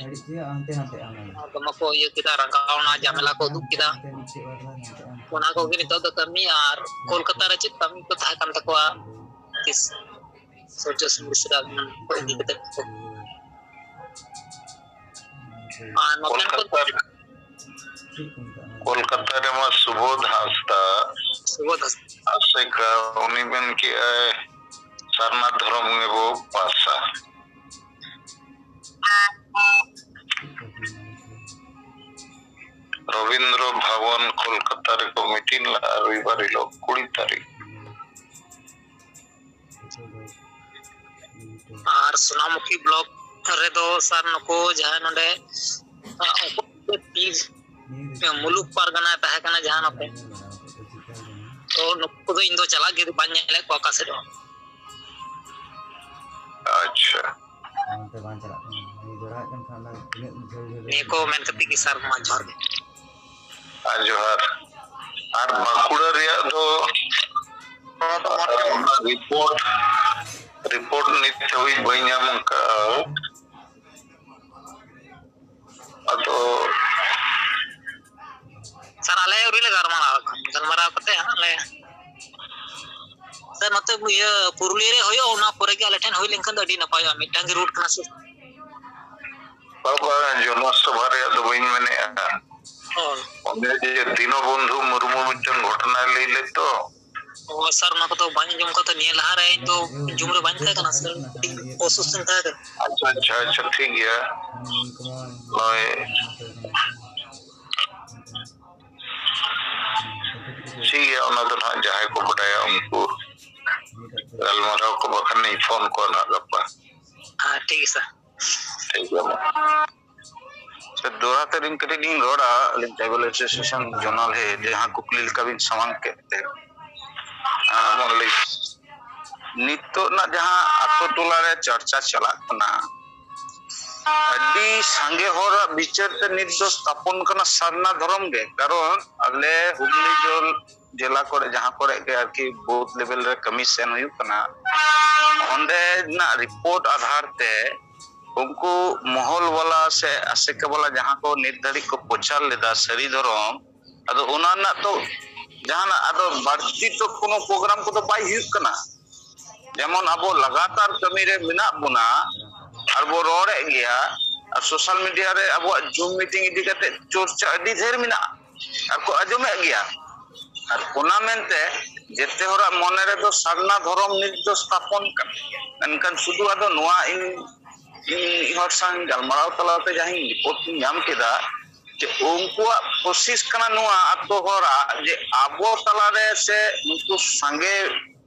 ᱫᱚᱢᱮ ᱠᱚ ᱤᱭᱟᱹ ᱠᱮᱫᱟ, ᱨᱟᱸᱜᱟᱣᱱᱟ, ᱡᱷᱟᱢᱮᱞᱟ ᱠᱚ ᱩᱫᱩᱜ ᱠᱮᱫᱟ᱾ ᱚᱱᱟ ᱠᱚᱜᱮ ᱱᱤᱛᱚᱜ ᱫᱚ ᱠᱟᱹᱢᱤ, ᱟᱨ ᱠᱳᱞᱠᱟᱛᱟ ᱨᱮ ᱪᱮᱫ ᱠᱟᱹᱢᱤ ᱠᱚ ᱛᱟᱦᱮᱸ ᱠᱟᱱ ᱛᱟᱠᱚᱣᱟ, ᱛᱤᱥ ᱥᱩᱨᱡᱚ ᱥᱤᱝ ᱵᱮᱥᱨᱟ ᱠᱚ ᱤᱫᱤ ᱠᱟᱛᱮ ᱠᱚ᱾ ᱟᱨ ᱱᱚᱛᱮᱱ ᱠᱚ ᱠᱳᱞᱠᱟᱛᱟ ᱨᱮ, ᱠᱳᱞᱠᱟᱛᱟ ᱨᱮᱢᱟ ᱥᱩᱵᱳᱫᱷ ᱦᱟᱸᱥᱫᱟ, ᱥᱩᱵᱳᱫᱷ ᱦᱟᱸᱥᱫᱟ᱾ ᱟᱥᱮᱠᱟ, ᱩᱱᱤ ᱢᱮᱱ ᱠᱮᱜᱼᱟᱭ, ᱥᱟᱨᱱᱟ ᱫᱷᱚᱨᱚᱢ ᱜᱮᱵᱚ ᱯᱟᱥᱟ᱾ ᱨᱚᱵᱤᱱᱫᱨᱚ ᱵᱷᱚᱵᱚᱱ ᱠᱳᱞᱠᱟᱛᱟ ᱨᱮᱠᱚ ᱢᱤᱴᱤᱝ ᱞᱟᱜᱼᱟ ᱨᱚᱵᱤᱵᱟᱨ ᱦᱤᱞᱳᱜ ᱠᱩᱲᱤ ᱛᱟᱹᱨᱤᱠᱷ᱾ ᱟᱨ ᱥᱳᱱᱟᱢᱩᱠᱷᱤ ᱵᱞᱚᱠ ᱨᱮᱫᱚ ᱥᱟᱨ ᱱᱩᱠᱩ ᱡᱟᱦᱟᱸᱭ ᱱᱚᱰᱮ, ᱟ, ᱚᱠᱚᱭ ᱯᱤ ᱢᱩᱞᱩᱠ ᱯᱟᱨᱜᱟᱱᱟ ᱛᱟᱦᱮᱸ ᱠᱟᱱᱟ ᱡᱟᱦᱟᱸ ᱱᱚᱛᱮ, ᱛᱚ ᱱᱩᱠᱩ ᱫᱚ ᱤᱧ ᱫᱚ ᱪᱟᱞᱟᱜ ᱜᱮ ᱵᱟᱹᱧ ᱧᱮᱞᱮᱫ ᱠᱚᱣᱟ ᱚᱠᱟ ᱥᱮᱫ ᱦᱚᱸ᱾ ᱟᱪᱪᱷᱟ᱾ ᱚᱱᱛᱮ ᱵᱟᱝ ᱪᱟᱞᱟᱜ ᱠᱟᱱᱟ᱾ ᱱᱤᱭᱟᱹ ᱡᱚᱲᱟᱣᱮᱫ ᱠᱟᱱ ᱠᱷᱟᱱ ᱫᱚ ᱛᱤᱱᱟᱹᱜ ᱡᱷᱟᱹᱞ ᱡᱷᱟᱹᱞ ᱱᱤᱭᱟᱹ ᱠᱚ ᱢᱮᱱ ᱠᱟᱛᱮ ᱜᱮ ᱥᱟᱨ ᱢᱟ ᱡᱚᱦᱟᱨ ᱜᱮ᱾ ᱟᱨ ᱡᱚᱦᱟᱨ᱾ ᱟᱨ ᱵᱟᱸᱠᱩᱲᱟ ᱨᱮᱭᱟᱜ ᱫᱚ ᱚᱱᱟ ᱨᱤᱯᱳᱨᱴ, ᱨᱤᱯᱳᱨᱴ ᱱᱤᱛ ᱫᱷᱟᱹᱵᱤᱡ ᱵᱟᱹᱧ ᱧᱟᱢ ᱟᱠᱟᱫᱼᱟ᱾ ᱟᱫᱚ ᱥᱟᱨ, ᱟᱞᱮ ᱟᱹᱣᱨᱤ ᱞᱮ ᱜᱟᱞᱢᱟᱨᱟᱣ ᱟᱠᱟᱱ᱾ ᱜᱟᱞᱢᱟᱨᱟᱣ ᱠᱟᱛᱮ ᱦᱟᱸᱜ ᱞᱮ, ᱥᱟᱨ, ᱱᱚᱛᱮ ᱤᱭᱟᱹ ᱯᱩᱨᱩᱞᱤᱭᱟᱹ ᱨᱮ ᱦᱩᱭᱩᱜᱼᱟ, ᱚᱱᱟ ᱯᱚᱨᱮ ᱜᱮ ᱟᱞᱮ ᱴᱷᱮᱱ ᱦᱩᱭ ᱞᱮᱱᱠᱷᱟᱱ ᱫᱚ ᱟᱹᱰᱤ ᱱᱟᱯᱟᱭᱚᱜᱼᱟ᱾ ᱢᱤᱫᱴᱟᱝ ᱜᱮ ᱨᱩᱴ ᱠᱟᱱᱟ ᱥᱮ᱾ ᱵᱟᱵᱟ, ᱡᱚᱱᱚᱥᱚᱵᱷᱟ ᱨᱮᱭᱟᱜ ᱫᱚ ᱵᱟᱹᱧ ᱢᱮᱱᱮᱫᱼᱟ᱾ ᱦᱳᱭ᱾ ᱚᱸᱰᱮ ᱡᱮ ᱫᱤᱱᱚᱵᱚᱱᱫᱷᱩ ᱢᱩᱨᱢᱩ ᱢᱤᱫᱴᱟᱝ ᱜᱷᱚᱴᱚᱱᱟᱭ ᱞᱟᱹᱭ ᱞᱮᱫ ᱫᱚ᱾ ᱚ, ᱥᱟᱨ, ᱚᱱᱟ ᱠᱚᱫᱚ ᱵᱟᱹᱧ ᱟᱸᱡᱚᱢ ᱠᱟᱫᱟ᱾ ᱱᱤᱭᱟᱹ ᱞᱟᱦᱟ ᱨᱮ ᱤᱧ ᱫᱚ ᱡᱩᱢ ᱨᱮ ᱵᱟᱹᱧ ᱛᱟᱦᱮᱸ ᱠᱟᱱᱟ, ᱥᱟᱨ, ᱠᱟᱹᱴᱤᱡ ᱚᱥᱩᱥᱛᱷᱚᱧ ᱛᱟᱦᱮᱸ ᱠᱟᱱᱟ᱾ ᱟᱪᱪᱷᱟ, ᱟᱪᱪᱷᱟ, ᱟᱪᱪᱷᱟ, ᱴᱷᱤᱠ ᱜᱮᱭᱟ᱾ ᱱᱚᱜᱼᱚᱭ ᱴᱷᱤᱠ ᱜᱮᱭᱟ, ᱚᱱᱟ ᱫᱚ ᱱᱟᱦᱟᱜ ᱡᱟᱦᱟᱸᱭ ᱠᱚ ᱵᱟᱰᱟᱭᱟ ᱩᱱᱠᱩ ᱜᱟᱞᱢᱟᱨᱟᱣ ᱠᱚ, ᱵᱟᱠᱷᱟᱱ ᱤᱧ ᱯᱷᱳᱱ ᱠᱚᱣᱟ ᱱᱟᱦᱟᱜ ᱜᱟᱯᱟ᱾ ᱦᱮᱸ, ᱴᱷᱤᱠ ᱜᱮᱭᱟ, ᱥᱟᱨ᱾ ᱴᱷᱤᱠ ᱜᱮᱭᱟ, ᱢᱟ᱾ ᱥᱮ ᱫᱚᱦᱲᱟ ᱛᱮ ᱟᱹᱞᱤᱧ ᱠᱟᱹᱴᱤᱡ ᱞᱤᱧ ᱨᱚᱲᱟ, ᱟᱹᱞᱤᱧ ᱴᱨᱟᱭᱵᱟᱞ ᱮᱥᱳᱥᱤᱭᱮᱥᱚᱱ ᱡᱳᱱᱟᱞ ᱦᱮᱰ, ᱡᱟᱦᱟᱸ ᱠᱩᱠᱞᱤ ᱞᱮᱠᱟ ᱵᱤᱱ ᱥᱟᱢᱟᱝ ᱠᱮᱫ ᱛᱮ᱾ ᱟᱨ ᱢᱟ ᱞᱟᱹᱭ᱾ ᱱᱤᱛᱚᱜ ᱨᱮᱱᱟᱜ ᱡᱟᱦᱟᱸ ᱟᱛᱳ ᱴᱚᱞᱟ ᱨᱮ ᱪᱟᱨᱪᱟ ᱪᱟᱞᱟᱜ ᱠᱟᱱᱟ, ᱟᱹᱰᱤ ᱥᱟᱸᱜᱮ ᱦᱚᱲᱟᱜ ᱵᱤᱪᱟᱹᱨ ᱛᱮ ᱱᱤᱛ ᱫᱚ ᱛᱷᱟᱯᱚᱱ ᱠᱟᱱᱟ ᱥᱟᱨᱱᱟ ᱫᱷᱚᱨᱚᱢ ᱜᱮ᱾ ᱠᱟᱨᱚᱱ ᱟᱞᱮ ᱦᱩᱜᱽᱞᱤ ᱡᱚᱞ-, ᱡᱮᱞᱟ ᱠᱚᱨᱮ, ᱡᱟᱦᱟᱸ ᱠᱚᱨᱮ ᱜᱮ ᱟᱨᱠᱤ ᱵᱩᱛᱷ ᱞᱮᱵᱮᱞ ᱨᱮ ᱠᱟᱹᱢᱤ ᱥᱮᱱ ᱦᱩᱭᱩᱜ ᱠᱟᱱᱟ, ᱚᱸᱰᱮᱱᱟᱜ ᱨᱤᱯᱳᱨᱴ ᱟᱫᱷᱟᱨ ᱛᱮ ᱩᱱᱠᱩ ᱢᱚᱦᱚᱞ ᱵᱟᱞᱟ ᱥᱮ ᱟᱥᱮᱠᱟ ᱵᱟᱞᱟ ᱡᱟᱦᱟᱸ ᱠᱚ ᱱᱤᱛ ᱫᱷᱟᱹᱨᱤᱡ ᱠᱚ ᱯᱨᱚᱪᱟᱨ ᱞᱮᱫᱟ ᱥᱟᱹᱨᱤ ᱫᱷᱚᱨᱚᱢ, ᱟᱫᱚ ᱚᱱᱟ ᱨᱮᱱᱟᱜ ᱛᱚ ᱡᱟᱦᱟᱱᱟᱜ ᱟᱫᱚ ᱵᱟᱹᱲᱛᱤ ᱛᱚ ᱠᱳᱱᱳ ᱯᱨᱳᱜᱨᱟᱢ ᱠᱚᱫᱚ ᱵᱟᱭ ᱦᱩᱭᱩᱜ ᱠᱟᱱᱟ᱾ ᱡᱮᱢᱚᱱ ᱟᱵᱚ ᱞᱟᱜᱟᱛᱟᱨ ᱠᱟᱹᱢᱤ ᱨᱮ ᱢᱮᱱᱟᱜ ᱵᱚᱱᱟ ᱟᱨ ᱵᱚ ᱨᱚᱲᱮᱫ ᱜᱮᱭᱟ, ᱟᱨ ᱥᱳᱥᱟᱞ ᱢᱤᱰᱤᱭᱟ ᱨᱮ ᱟᱵᱚᱣᱟᱜ ᱡᱩᱢ ᱢᱤᱴᱤᱝ ᱤᱫᱤ ᱠᱟᱛᱮ ᱪᱚᱨᱪᱟ ᱟᱹᱰᱤ ᱰᱷᱮᱨ ᱢᱮᱱᱟᱜᱼᱟ ᱟᱨ ᱠᱚ ᱟᱸᱡᱚᱢᱮᱫ ᱜᱮᱭᱟ᱾ ᱟᱨ ᱚᱱᱟ ᱢᱮᱱᱛᱮ ᱡᱮᱛᱮ ᱦᱚᱲᱟᱜ ᱢᱚᱱᱮ ᱨᱮᱫᱚ ᱥᱟᱨᱱᱟ ᱫᱷᱚᱨᱚᱢ ᱱᱤᱛ ᱫᱚ ᱥᱛᱷᱟᱯᱚᱱ ᱠᱟᱱᱟ, ᱢᱮᱱᱠᱷᱟᱱ ᱥᱩᱫᱷᱩ ᱟᱫᱚ ᱱᱚᱣᱟ ᱤᱧ, ᱤᱧ ᱢᱤᱫ ᱦᱚᱲ ᱥᱟᱶ ᱜᱟᱞᱢᱟᱨᱟᱣ ᱛᱟᱞᱟᱛᱮ ᱡᱟᱦᱟᱸᱧ ᱨᱤᱯᱳᱨᱴ ᱤᱧ ᱧᱟᱢ ᱠᱮᱫᱟ, ᱡᱮ ᱩᱱᱠᱩᱣᱟᱜ ᱠᱳᱥᱤᱥ ᱠᱟᱱᱟ ᱱᱚᱣᱟ ᱟᱛᱳ ᱦᱚᱲᱟᱜ, ᱡᱮ ᱟᱵᱚ ᱛᱟᱞᱟᱨᱮ ᱥᱮ ᱱᱩᱠᱩ ᱥᱟᱸᱜᱮ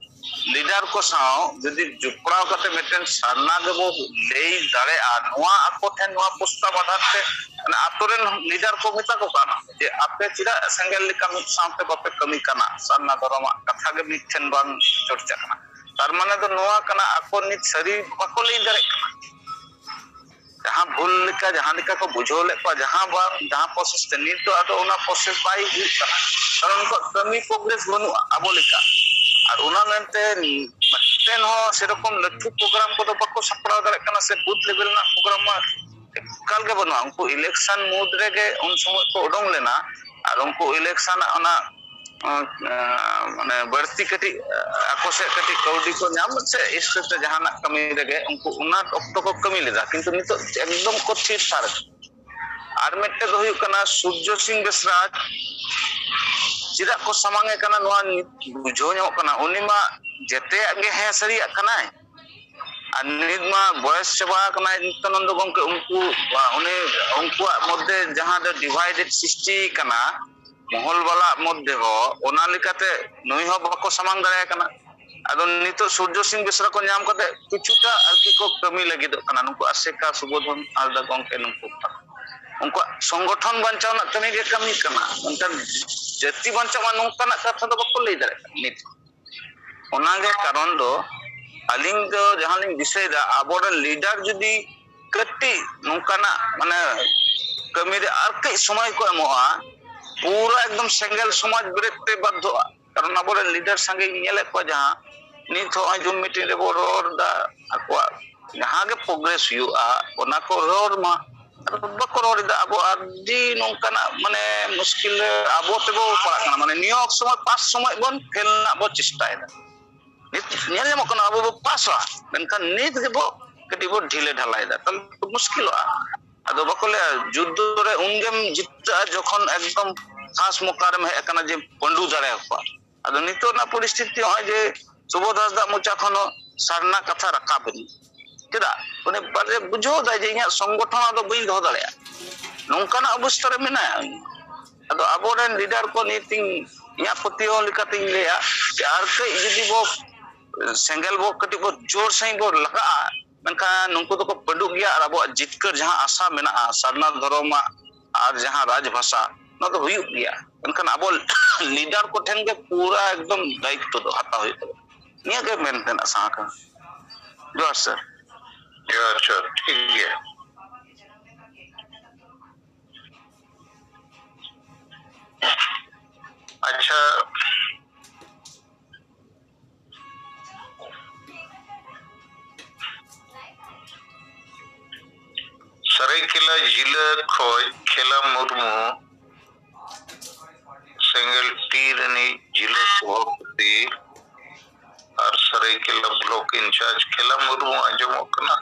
ᱞᱤᱰᱟᱨ ᱠᱚ ᱥᱟᱶ ᱡᱩᱫᱤ ᱡᱚᱯᱲᱟᱣ ᱠᱟᱛᱮ ᱢᱤᱫᱴᱮᱱ ᱥᱟᱨᱱᱟ ᱜᱮᱵᱚ ᱞᱟᱹᱭ ᱫᱟᱲᱮᱭᱟᱜᱼᱟ, ᱱᱚᱣᱟ ᱟᱠᱚ ᱴᱷᱮᱱ ᱱᱚᱣᱟ ᱯᱨᱚᱥᱛᱟᱵ ᱟᱫᱷᱟᱨ ᱛᱮ, ᱢᱟᱱᱮ, ᱟᱛᱳ ᱨᱮᱱ ᱞᱤᱰᱟᱨ ᱠᱚ ᱢᱮᱛᱟ ᱠᱚ ᱠᱟᱱᱟ ᱡᱮ ᱟᱯᱮ ᱪᱮᱫᱟᱜ ᱥᱮᱸᱜᱮᱞ ᱞᱮᱠᱟ ᱢᱤᱫ ᱥᱟᱶᱛᱮ ᱵᱟᱯᱮ ᱠᱟᱹᱢᱤ ᱠᱟᱱᱟ, ᱥᱟᱨᱱᱟ ᱫᱷᱚᱨᱚᱢᱟᱜ ᱠᱟᱛᱷᱟ ᱜᱮ ᱢᱤᱫ ᱴᱷᱮᱱ ᱵᱟᱝ ᱪᱚᱨᱪᱟ ᱠᱟᱱᱟ᱾ ᱛᱟᱨ ᱢᱟᱱᱮ ᱫᱚ ᱱᱚᱣᱟ ᱠᱟᱱᱟ, ᱟᱠᱚ ᱱᱤᱛ ᱥᱟᱹᱨᱤ ᱵᱟᱠᱚ ᱞᱟᱹᱭ ᱫᱟᱲᱮᱭᱟᱜ ᱠᱟᱱᱟ᱾ ᱡᱟᱦᱟᱸ ᱵᱷᱩᱞ ᱞᱮᱠᱟ ᱡᱟᱦᱟᱸ ᱞᱮᱠᱟ ᱠᱚ ᱵᱩᱡᱷᱟᱹᱣ ᱞᱮᱫ ᱠᱚᱣᱟ, ᱡᱟᱦᱟᱸ ᱵᱟᱝ, ᱡᱟᱦᱟᱸ ᱯᱨᱚᱥᱮᱥ ᱛᱮ, ᱱᱤᱛ ᱫᱚ ᱟᱫᱚ ᱚᱱᱟ ᱯᱨᱚᱥᱮᱥ ᱵᱟᱭ ᱦᱩᱭᱩᱜ ᱠᱟᱱᱟ᱾ ᱠᱟᱨᱚᱱ ᱩᱱᱠᱩᱣᱟᱜ ᱠᱟᱹᱢᱤ ᱯᱨᱚᱜᱨᱮᱥ ᱵᱟᱹᱱᱩᱜᱼᱟ ᱟᱵᱚ ᱞᱮᱠᱟ᱾ ᱟᱨ ᱚᱱᱟ ᱢᱮᱱᱛᱮ ᱢᱤᱫᱴᱮᱱ ᱦᱚᱸ ᱥᱮᱨᱚᱠᱚᱢ ᱞᱟᱹᱴᱩ ᱯᱨᱳᱜᱨᱟᱢ ᱠᱚᱫᱚ ᱵᱟᱠᱚ ᱥᱟᱯᱲᱟᱣ ᱫᱟᱲᱮᱭᱟᱜ ᱠᱟᱱᱟ, ᱥᱮ ᱵᱩᱛᱷ ᱞᱮᱵᱮᱞ ᱨᱮᱱᱟᱜ ᱯᱨᱳᱜᱨᱟᱢ ᱢᱟ ᱮᱠᱟᱞ ᱜᱮ ᱵᱟᱹᱱᱩᱜᱼᱟ᱾ ᱩᱱᱠᱩ ᱤᱞᱮᱠᱥᱚᱱ ᱢᱩᱫᱽ ᱨᱮᱜᱮ ᱩᱱ ᱥᱚᱢᱚᱭ ᱠᱚ ᱩᱰᱩᱝ ᱞᱮᱱᱟ, ᱟᱨ ᱩᱱᱠᱩ ᱤᱞᱮᱠᱥᱚᱱ ᱚᱱᱟ, ᱟᱸ, ᱢᱟᱱᱮ, ᱵᱟᱹᱲᱛᱤ ᱠᱟᱹᱴᱤᱡ, ᱟᱸ, ᱟᱠᱚ ᱥᱮᱫ ᱠᱟᱹᱴᱤᱡ ᱠᱟᱹᱣᱰᱤ ᱠᱚ ᱧᱟᱢ ᱥᱮ ᱤᱥᱴᱮᱴ ᱨᱮ ᱡᱟᱦᱟᱱᱟᱜ ᱠᱟᱹᱢᱤ ᱨᱮᱜᱮ ᱩᱱᱠᱩ ᱚᱱᱟ ᱚᱠᱛᱚ ᱠᱚ ᱠᱟᱹᱢᱤ ᱞᱮᱫᱟ, ᱠᱤᱱᱛᱩ ᱱᱤᱛᱚᱜ ᱮᱠᱫᱚᱢ ᱠᱚ ᱛᱷᱤᱨ ᱛᱷᱟᱨ ᱟᱠᱟᱱᱟ᱾ ᱟᱨ ᱢᱤᱫᱴᱮᱡ ᱫᱚ ᱦᱩᱭᱩᱜ ᱠᱟᱱᱟ ᱥᱩᱨᱡᱚ ᱥᱤᱝ ᱵᱮᱥᱨᱟ, ᱪᱮᱫᱟᱜ ᱠᱚ ᱥᱟᱢᱟᱝ ᱮ ᱠᱟᱱᱟ ᱱᱚᱣᱟ ᱱᱤᱛ ᱵᱩᱡᱷᱟᱹᱣ ᱧᱟᱢᱚᱜ ᱠᱟᱱᱟ᱾ ᱩᱱᱤ ᱢᱟ ᱡᱮᱛᱮᱭᱟᱜ ᱜᱮ ᱦᱮᱸ ᱥᱟᱹᱨᱤᱭᱟᱜ ᱠᱟᱱᱟᱭ, ᱟᱨ ᱱᱤᱛ ᱢᱟ ᱵᱚᱭᱮᱥ ᱪᱟᱵᱟ ᱟᱠᱟᱱᱟᱭ ᱱᱤᱛᱭᱟᱱᱚᱱᱫᱚ ᱜᱚᱢᱠᱮ᱾ ᱩᱱᱠᱩ, ᱩᱱᱤ, ᱩᱱᱠᱩᱣᱟᱜ ᱢᱚᱫᱽᱫᱷᱮ ᱡᱟᱦᱟᱸ ᱫᱚ ᱰᱤᱵᱷᱟᱭᱰᱮᱰ ᱥᱨᱤᱥᱴᱤ ᱠᱟᱱᱟ ᱢᱚᱦᱚᱞ ᱵᱟᱞᱟ ᱢᱚᱫᱽᱫᱷᱮ ᱦᱚᱸ, ᱚᱱᱟ ᱞᱮᱠᱟᱛᱮ ᱱᱩᱭ ᱦᱚᱸ ᱵᱟᱠᱚ ᱥᱟᱢᱟᱝ ᱫᱟᱲᱮᱭᱟᱭ ᱠᱟᱱᱟ᱾ ᱟᱫᱚ ᱱᱤᱛᱚᱜ ᱥᱩᱨᱡᱚ ᱥᱤᱝ ᱵᱮᱥᱨᱟ ᱠᱚ ᱧᱟᱢ ᱠᱟᱛᱮ ᱠᱤᱪᱷᱩᱴᱟ ᱟᱨᱠᱤ ᱠᱚ ᱠᱟᱹᱢᱤ ᱞᱟᱹᱜᱤᱫᱚᱜ ᱠᱟᱱᱟ, ᱱᱩᱠᱩ ᱟᱥᱮᱠᱟ, ᱥᱩᱵᱳᱫᱷᱚᱱ ᱦᱟᱸᱥᱫᱟ ᱜᱚᱢᱠᱮ, ᱱᱩᱠᱩ᱾ ᱩᱱᱠᱩᱣᱟᱜ ᱥᱚᱝᱜᱚᱴᱷᱚᱱ ᱵᱟᱧᱪᱟᱣ ᱨᱮᱱᱟᱜ ᱠᱟᱹᱢᱤ ᱜᱮ ᱠᱟᱹᱢᱤ ᱠᱟᱱᱟ, ᱢᱮᱱᱠᱷᱟᱱ ᱡᱟᱹᱛᱤ ᱵᱟᱧᱪᱟᱣ ᱢᱟ ᱱᱚᱝᱠᱟᱱᱟᱜ ᱠᱟᱛᱷᱟ ᱫᱚ ᱵᱟᱠᱚ ᱞᱟᱹᱭ ᱫᱟᱲᱮᱭᱟᱜ ᱠᱟᱱᱟ ᱱᱤᱛ᱾ ᱚᱱᱟᱜᱮ ᱠᱟᱨᱚᱱ ᱫᱚ, ᱟᱹᱞᱤᱧ ᱫᱚ ᱡᱟᱦᱟᱸ ᱞᱤᱧ ᱫᱤᱥᱟᱹᱭᱮᱫᱟ, ᱟᱵᱚᱨᱮᱱ ᱞᱤᱰᱟᱨ ᱡᱩᱫᱤ ᱠᱟᱹᱴᱤᱡ ᱱᱚᱝᱠᱟᱱᱟᱜ, ᱢᱟᱱᱮ, ᱠᱟᱹᱢᱤᱨᱮ ᱟᱨ ᱠᱟᱹᱡ ᱥᱚᱢᱚᱭ ᱠᱚ ᱮᱢᱚᱜᱼᱟ, ᱯᱩᱨᱟᱹ ᱮᱠᱫᱚᱢ ᱥᱮᱸᱜᱮᱞ ᱥᱚᱢᱟᱡᱽ ᱵᱮᱨᱮᱫ ᱛᱮ ᱵᱟᱫᱽᱫᱷᱚᱜᱼᱟ᱾ ᱠᱟᱨᱚᱱ ᱟᱵᱚᱨᱮᱱ ᱞᱤᱰᱟᱨ ᱥᱟᱸᱜᱮ ᱧᱮᱞᱮᱫ ᱠᱚᱣᱟ, ᱡᱟᱦᱟᱸ ᱱᱤᱛ ᱦᱚᱸᱜᱼᱚᱭ ᱡᱩᱢ ᱢᱤᱴᱤᱝ ᱨᱮᱵᱚ ᱨᱚᱲ ᱮᱫᱟ, ᱟᱠᱚᱣᱟᱜ ᱡᱟᱦᱟᱸ ᱜᱮ ᱯᱨᱚᱜᱨᱮᱥ ᱦᱩᱭᱩᱜᱼᱟ, ᱚᱱᱟ ᱠᱚ ᱨᱚᱲ ᱢᱟ᱾ ᱟᱨ ᱵᱟᱠᱚ ᱨᱚᱲ ᱮᱫᱟ᱾ ᱟᱵᱚ ᱟᱹᱰᱤ ᱱᱚᱝᱠᱟᱱᱟᱜ, ᱢᱟᱱᱮ, ᱢᱩᱥᱠᱤᱞ ᱨᱮ ᱟᱵᱚ ᱛᱮᱵᱚ ᱯᱟᱲᱟᱜ ᱠᱟᱱᱟ᱾ ᱢᱟᱱᱮ, ᱱᱤᱭᱚ ᱥᱚᱢᱚᱭ ᱯᱟᱥ ᱥᱚᱢᱚᱭ ᱵᱚᱱ ᱯᱷᱮᱞ ᱨᱮᱱᱟᱜ ᱵᱚ ᱪᱮᱥᱴᱟᱭᱮᱫᱟ᱾ ᱱᱤᱛ ᱧᱮᱞ ᱧᱟᱢᱚᱜ ᱠᱟᱱᱟ ᱟᱵᱚ ᱵᱚ ᱯᱟᱥᱟ, ᱢᱮᱱᱠᱷᱟᱱ ᱱᱤᱛ ᱜᱮᱵᱚ ᱠᱟᱹᱴᱤᱡ ᱵᱚ ᱰᱷᱤᱞᱟᱹ ᱰᱷᱟᱞᱟᱭᱮᱫᱟ, ᱛᱟᱦᱞᱮ ᱢᱩᱥᱠᱤᱞᱚᱜᱼᱟ᱾ ᱟᱫᱚ ᱵᱟᱠᱚ ᱞᱟᱹᱭᱟ, ᱡᱩᱫᱽᱫᱷᱚ ᱨᱮ ᱩᱱᱜᱮᱢ ᱡᱤᱛᱟᱹᱜᱼᱟ ᱡᱚᱠᱷᱚᱱ ᱮᱠᱫᱚᱢ ᱜᱷᱟᱥ ᱢᱚᱠᱟ ᱨᱮᱢ ᱦᱮᱡ ᱟᱠᱟᱱᱟ ᱡᱮ ᱯᱟᱹᱰᱩ ᱫᱟᱲᱮᱭᱟᱠᱚᱣᱟ᱾ ᱟᱫᱚ ᱱᱤᱛᱚᱜ ᱨᱮᱱᱟᱜ ᱯᱚᱨᱤᱥᱛᱷᱤᱛᱤ ᱱᱚᱜᱼᱚᱭ ᱡᱮ ᱥᱩᱵᱳᱫᱷ ᱦᱟᱸᱥᱫᱟ ᱢᱚᱪᱟ ᱠᱷᱚᱱ ᱦᱚᱸ ᱥᱟᱨᱱᱟ ᱠᱟᱛᱷᱟ ᱨᱟᱠᱟᱵ ᱮᱱᱟ, ᱪᱮᱫᱟᱜ? ᱩᱱᱤ ᱵᱟᱨᱭᱟ ᱵᱩᱡᱷᱟᱹᱣ ᱫᱟᱭ ᱡᱮ ᱤᱧᱟᱹᱜ ᱥᱚᱝᱜᱚᱴᱷᱚᱱ ᱟᱫᱚ ᱵᱟᱹᱧ ᱫᱚᱦᱚ ᱫᱟᱲᱮᱭᱟᱜᱼᱟ, ᱱᱚᱝᱠᱟᱱᱟᱜ ᱚᱵᱚᱥᱛᱷᱟ ᱨᱮ ᱢᱮᱱᱟᱭᱟ ᱩᱱᱤ᱾ ᱟᱫᱚ ᱟᱵᱚᱨᱮᱱ ᱞᱤᱰᱟᱨ ᱠᱚ ᱱᱤᱭᱟᱹ ᱛᱤᱧ, ᱤᱧᱟᱹᱜ ᱯᱟᱹᱛᱭᱟᱹᱣ ᱞᱮᱠᱟᱛᱤᱧ ᱞᱟᱹᱭᱟ ᱡᱮ ᱟᱨ ᱠᱟᱹᱡ ᱡᱩᱫᱤ ᱵᱚ ᱥᱮᱸᱜᱮᱞ ᱵᱚ ᱠᱟᱹᱴᱤᱡ ᱵᱚ ᱡᱳᱨ ᱥᱟᱺᱦᱤᱡ ᱵᱚ ᱞᱟᱜᱟᱜᱼᱟ, ᱢᱮᱱᱠᱷᱟᱱ ᱱᱩᱠᱩ ᱫᱚᱠᱚ ᱯᱟᱹᱰᱩᱜ ᱜᱮᱭᱟ᱾ ᱟᱨ ᱟᱵᱚᱣᱟᱜ ᱡᱤᱛᱠᱟᱹᱨ ᱡᱟᱦᱟᱸ ᱟᱥᱟ ᱢᱮᱱᱟᱜᱼᱟ ᱥᱟᱨᱱᱟ ᱫᱷᱚᱨᱚᱢᱟᱜ ᱟᱨ ᱡᱟᱦᱟᱸ ᱨᱟᱡᱽ ᱵᱷᱟᱥᱟ, ᱱᱚᱣᱟ ᱫᱚ ᱦᱩᱭᱩᱜ ᱜᱮᱭᱟ᱾ ᱢᱮᱱᱠᱷᱟᱱ ᱟᱵᱚ ᱞᱤᱰᱟᱨ ᱠᱚᱴᱷᱮᱱ ᱜᱮ ᱯᱩᱨᱟ ᱮᱠᱫᱚᱢ ᱫᱟᱭᱤᱛᱛᱚ ᱫᱚ ᱦᱟᱛᱟᱣ ᱦᱩᱭᱩᱜ ᱛᱟᱵᱚᱱᱟ᱾ ᱱᱤᱭᱟᱹ ᱜᱮ ᱢᱮᱱ ᱛᱮᱱᱟᱜ ᱥᱟᱦᱟ ᱠᱟᱱᱟ᱾ ᱡᱚᱦᱟᱨ ᱥᱟᱨ᱾ ᱡᱚᱦᱟᱨ ᱥᱟᱨ, ᱴᱷᱤᱠ ᱜᱮᱭᱟ᱾ ᱟᱪᱪᱷᱟ, ᱥᱟᱹᱨᱟᱹᱭᱠᱮᱞᱟ ᱡᱤᱞᱟᱹ ᱠᱷᱚᱡ ᱠᱷᱮᱞᱟ ᱢᱩᱨᱢᱩ, ᱥᱮᱸᱜᱮᱞ ᱴᱤ ᱨᱤᱱᱤᱡ ᱡᱤᱞᱟᱹ ᱥᱚᱵᱷᱟᱯᱚᱛᱤ ᱟᱨ ᱥᱟᱹᱨᱟᱹᱭᱠᱮᱞᱟ ᱵᱞᱚᱠ ᱤᱱᱪᱟᱨᱡᱽ ᱠᱷᱮᱞᱟ ᱢᱩᱨᱢᱩ ᱟᱸᱡᱚᱢᱚᱜ ᱠᱟᱱᱟ?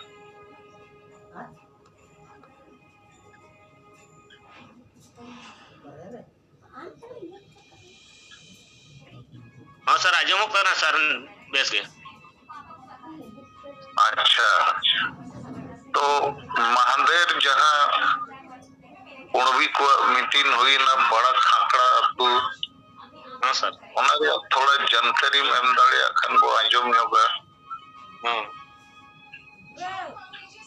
ᱦᱚᱸ ᱥᱟᱨ, ᱟᱸᱡᱚᱢᱚᱜ ᱠᱟᱱᱟ ᱥᱟᱨ, ᱵᱮᱥ ᱜᱮ᱾ ᱟᱪᱪᱷᱟ, ᱛᱚ ᱢᱟᱦᱟᱫᱮᱨ ᱡᱟᱦᱟᱸ ᱠᱩᱬᱵᱤ ᱠᱚᱣᱟᱜ ᱢᱤᱴᱤᱝ ᱦᱩᱭᱱᱟ ᱵᱟᱲᱟ ᱠᱷᱟᱸᱠᱲᱟ ᱟᱹᱛᱩ, ᱦᱚᱸ ᱥᱟᱨ᱾ ᱚᱱᱟ ᱨᱮᱭᱟᱜ ᱛᱷᱚᱲᱟ ᱡᱟᱱᱠᱟᱨᱤᱢ ᱮᱢ ᱫᱟᱲᱮᱭᱟᱜ ᱠᱷᱟᱱ ᱵᱚ ᱟᱸᱡᱚᱢ ᱧᱚᱜᱟ᱾ ᱦᱚᱸ᱾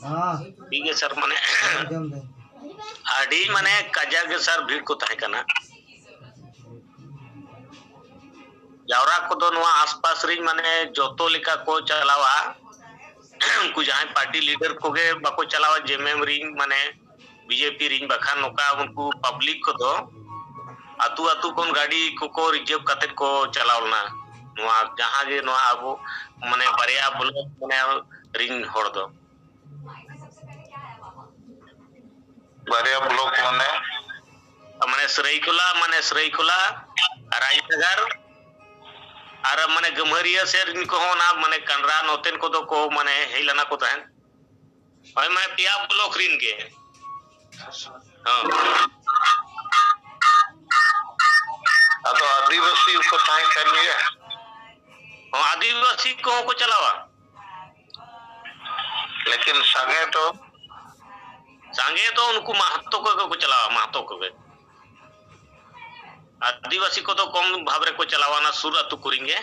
ᱦᱮᱸ᱾ ᱴᱷᱤᱠ ᱜᱮ ᱥᱟᱨ, ᱢᱟᱱᱮ ᱟᱸᱡᱚᱢ ᱫᱟᱹᱧ᱾ ᱟᱹᱰᱤ ᱢᱟᱱᱮ ᱠᱟᱡᱟᱠ ᱜᱮ ᱥᱟᱨ ᱵᱷᱤᱲ ᱠᱚ ᱛᱟᱦᱮᱸ ᱠᱟᱱᱟ᱾ ᱡᱟᱣᱨᱟ ᱠᱚᱫᱚ ᱱᱚᱣᱟ ᱟᱥᱯᱟᱥ ᱨᱤᱱ ᱢᱟᱱᱮ ᱡᱚᱛᱚ ᱞᱮᱠᱟ ᱠᱚ ᱪᱟᱞᱟᱣᱟ᱾ ᱩᱱᱠᱩ ᱡᱟᱦᱟᱸᱭ ᱯᱟᱨᱴᱤ ᱞᱤᱰᱟᱨ ᱠᱚᱜᱮ ᱵᱟᱠᱚ ᱪᱟᱞᱟᱣᱟ, ᱡᱮ ᱮᱢ ᱮᱢ ᱨᱤᱱ ᱢᱟᱱᱮ ᱵᱤ ᱡᱮ ᱯᱤ ᱨᱤᱱ, ᱵᱟᱠᱷᱟᱱ ᱱᱚᱝᱠᱟ ᱩᱱᱠᱩ ᱯᱟᱵᱽᱞᱤᱠ ᱠᱚᱫᱚ ᱟᱹᱛᱩ ᱟᱹᱛᱩ ᱠᱷᱚᱱ ᱜᱟᱹᱰᱤ ᱠᱚᱠᱚ ᱨᱤᱡᱟᱹᱵᱷ ᱠᱟᱛᱮᱫ ᱠᱚ ᱪᱟᱞᱟᱣ ᱞᱮᱱᱟ᱾ ᱱᱚᱣᱟ ᱡᱟᱦᱟᱸ ᱜᱮ ᱱᱚᱣᱟ ᱟᱵᱚ ᱢᱟᱱᱮ ᱵᱟᱨᱭᱟ ᱵᱞᱚᱠ ᱢᱟᱱᱮ ᱨᱤᱱ ᱦᱚᱲ ᱫᱚ᱾ ᱵᱟᱨᱭᱟ ᱵᱞᱚᱠ ᱢᱟᱱᱮ? ᱢᱟᱱᱮ ᱥᱟᱹᱨᱟᱹᱭᱠᱮᱞᱟ, ᱢᱟᱱᱮ ᱥᱟᱹᱨᱟᱹᱭᱠᱮᱞᱟ, ᱨᱟᱡᱽᱱᱟᱜᱟᱨ, ᱟᱨ ᱢᱟᱱᱮ ᱜᱟᱹᱢᱦᱟᱹᱨᱤᱭᱟᱹ ᱥᱮᱫ ᱨᱤᱱ ᱠᱚᱦᱚᱸ ᱚᱱᱟ ᱢᱟᱱᱮ ᱠᱟᱱᱨᱟ ᱱᱚᱛᱮᱱ ᱠᱚᱫᱚ ᱠᱚ ᱢᱟᱱᱮ ᱦᱮᱡ ᱞᱮᱱᱟ ᱠᱚ ᱛᱟᱦᱮᱸᱫ᱾ ᱦᱳᱭ, ᱢᱟᱱᱮ ᱯᱮᱭᱟ ᱵᱞᱚᱠ ᱨᱤᱱ ᱜᱮ᱾ ᱦᱚᱸ᱾ ᱟᱫᱚ ᱟᱹᱫᱤᱵᱟᱹᱥᱤ ᱠᱚ ᱛᱟᱦᱮᱸ ᱠᱟᱱ ᱜᱮᱭᱟ? ᱦᱚᱸ, ᱟᱹᱫᱤᱵᱟᱹᱥᱤ ᱠᱚᱦᱚᱸ ᱠᱚ ᱪᱟᱞᱟᱣᱟ᱾ ᱞᱮᱠᱤᱱ ᱥᱟᱸᱜᱮ ᱫᱚ? ᱥᱟᱸᱜᱮ ᱫᱚ ᱩᱱᱠᱩ ᱢᱟᱦᱛᱚ ᱠᱚᱜᱮ ᱠᱚ ᱪᱟᱞᱟᱣᱟ, ᱢᱟᱦᱛᱚ ᱠᱚᱜᱮ᱾ ᱟᱹᱫᱤᱵᱟᱹᱥᱤ ᱠᱚᱫᱚ ᱠᱚᱢ ᱵᱷᱟᱵᱽ ᱨᱮᱠᱚ ᱪᱟᱞᱟᱣᱟ, ᱚᱱᱟ ᱥᱩᱨ ᱟᱹᱛᱩ ᱠᱚᱨᱮᱱ ᱜᱮ᱾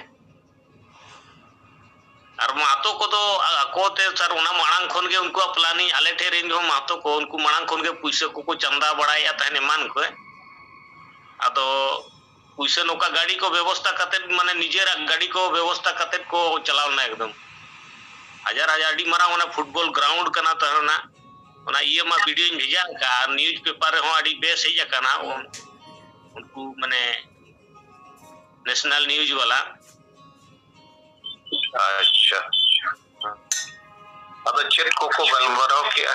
ᱟᱨ ᱢᱟᱦᱛᱚ ᱠᱚᱫᱚ ᱟᱠᱚ ᱛᱮ, ᱥᱟᱨ, ᱚᱱᱟ ᱢᱟᱲᱟᱝ ᱠᱷᱚᱱ ᱜᱮ ᱩᱱᱠᱩᱣᱟᱜ planning, ᱟᱞᱮ ᱴᱷᱮᱱ ᱨᱮᱱ ᱦᱚᱸ ᱢᱟᱦᱛᱚ ᱠᱚ, ᱩᱱᱠᱩ ᱢᱟᱲᱟᱝ ᱠᱷᱚᱱ ᱜᱮ ᱯᱩᱭᱥᱟᱹ ᱠᱚᱠᱚ ᱪᱟᱸᱫᱟ ᱵᱟᱲᱟᱭᱮᱫᱼᱟ ᱛᱟᱦᱮᱱ ᱮᱢᱟᱱ ᱠᱚ᱾ ᱟᱫᱚ ᱯᱩᱭᱥᱟᱹ ᱱᱚᱝᱠᱟ ᱜᱟᱹᱰᱤ ᱠᱚ ᱵᱮᱵᱚᱥᱛᱟ ᱠᱟᱛᱮᱫ, ᱢᱟᱱᱮ ᱱᱤᱡᱮᱨᱟᱜ ᱜᱟᱹᱰᱤ ᱠᱚ ᱵᱮᱵᱚᱥᱛᱟ ᱠᱟᱛᱮᱫ ᱠᱚ ᱪᱟᱞᱟᱣ ᱞᱮᱱᱟ ᱮᱠᱫᱚᱢ᱾ ᱦᱟᱡᱟᱨ ᱦᱟᱡᱟᱨ, ᱟᱹᱰᱤ ᱢᱟᱨᱟᱝ ᱚᱱᱟ football ground ᱠᱟᱱᱟ ᱛᱟᱦᱮᱱᱟ᱾ ᱚᱱᱟ ᱤᱭᱟᱹ ᱢᱟ videoᱧ ᱵᱷᱮᱡᱟ ᱟᱠᱟᱫᱼᱟ, ᱟᱨ news paper ᱨᱮᱦᱚᱸ ᱟᱹᱰᱤ ᱵᱮᱥ ᱦᱮᱡ ᱟᱠᱟᱱᱟ᱾ ᱩᱱ-, ᱩᱱᱠᱩ ᱢᱟᱱᱮ national news ᱵᱟᱞᱟ᱾ ᱟᱪᱪᱷᱟ, ᱟᱪᱪᱷᱟ᱾ ᱟᱫᱚ ᱪᱮᱫ ᱠᱚᱠᱚ ᱜᱟᱞᱢᱟᱨᱟᱣ ᱠᱮᱜᱼᱟ?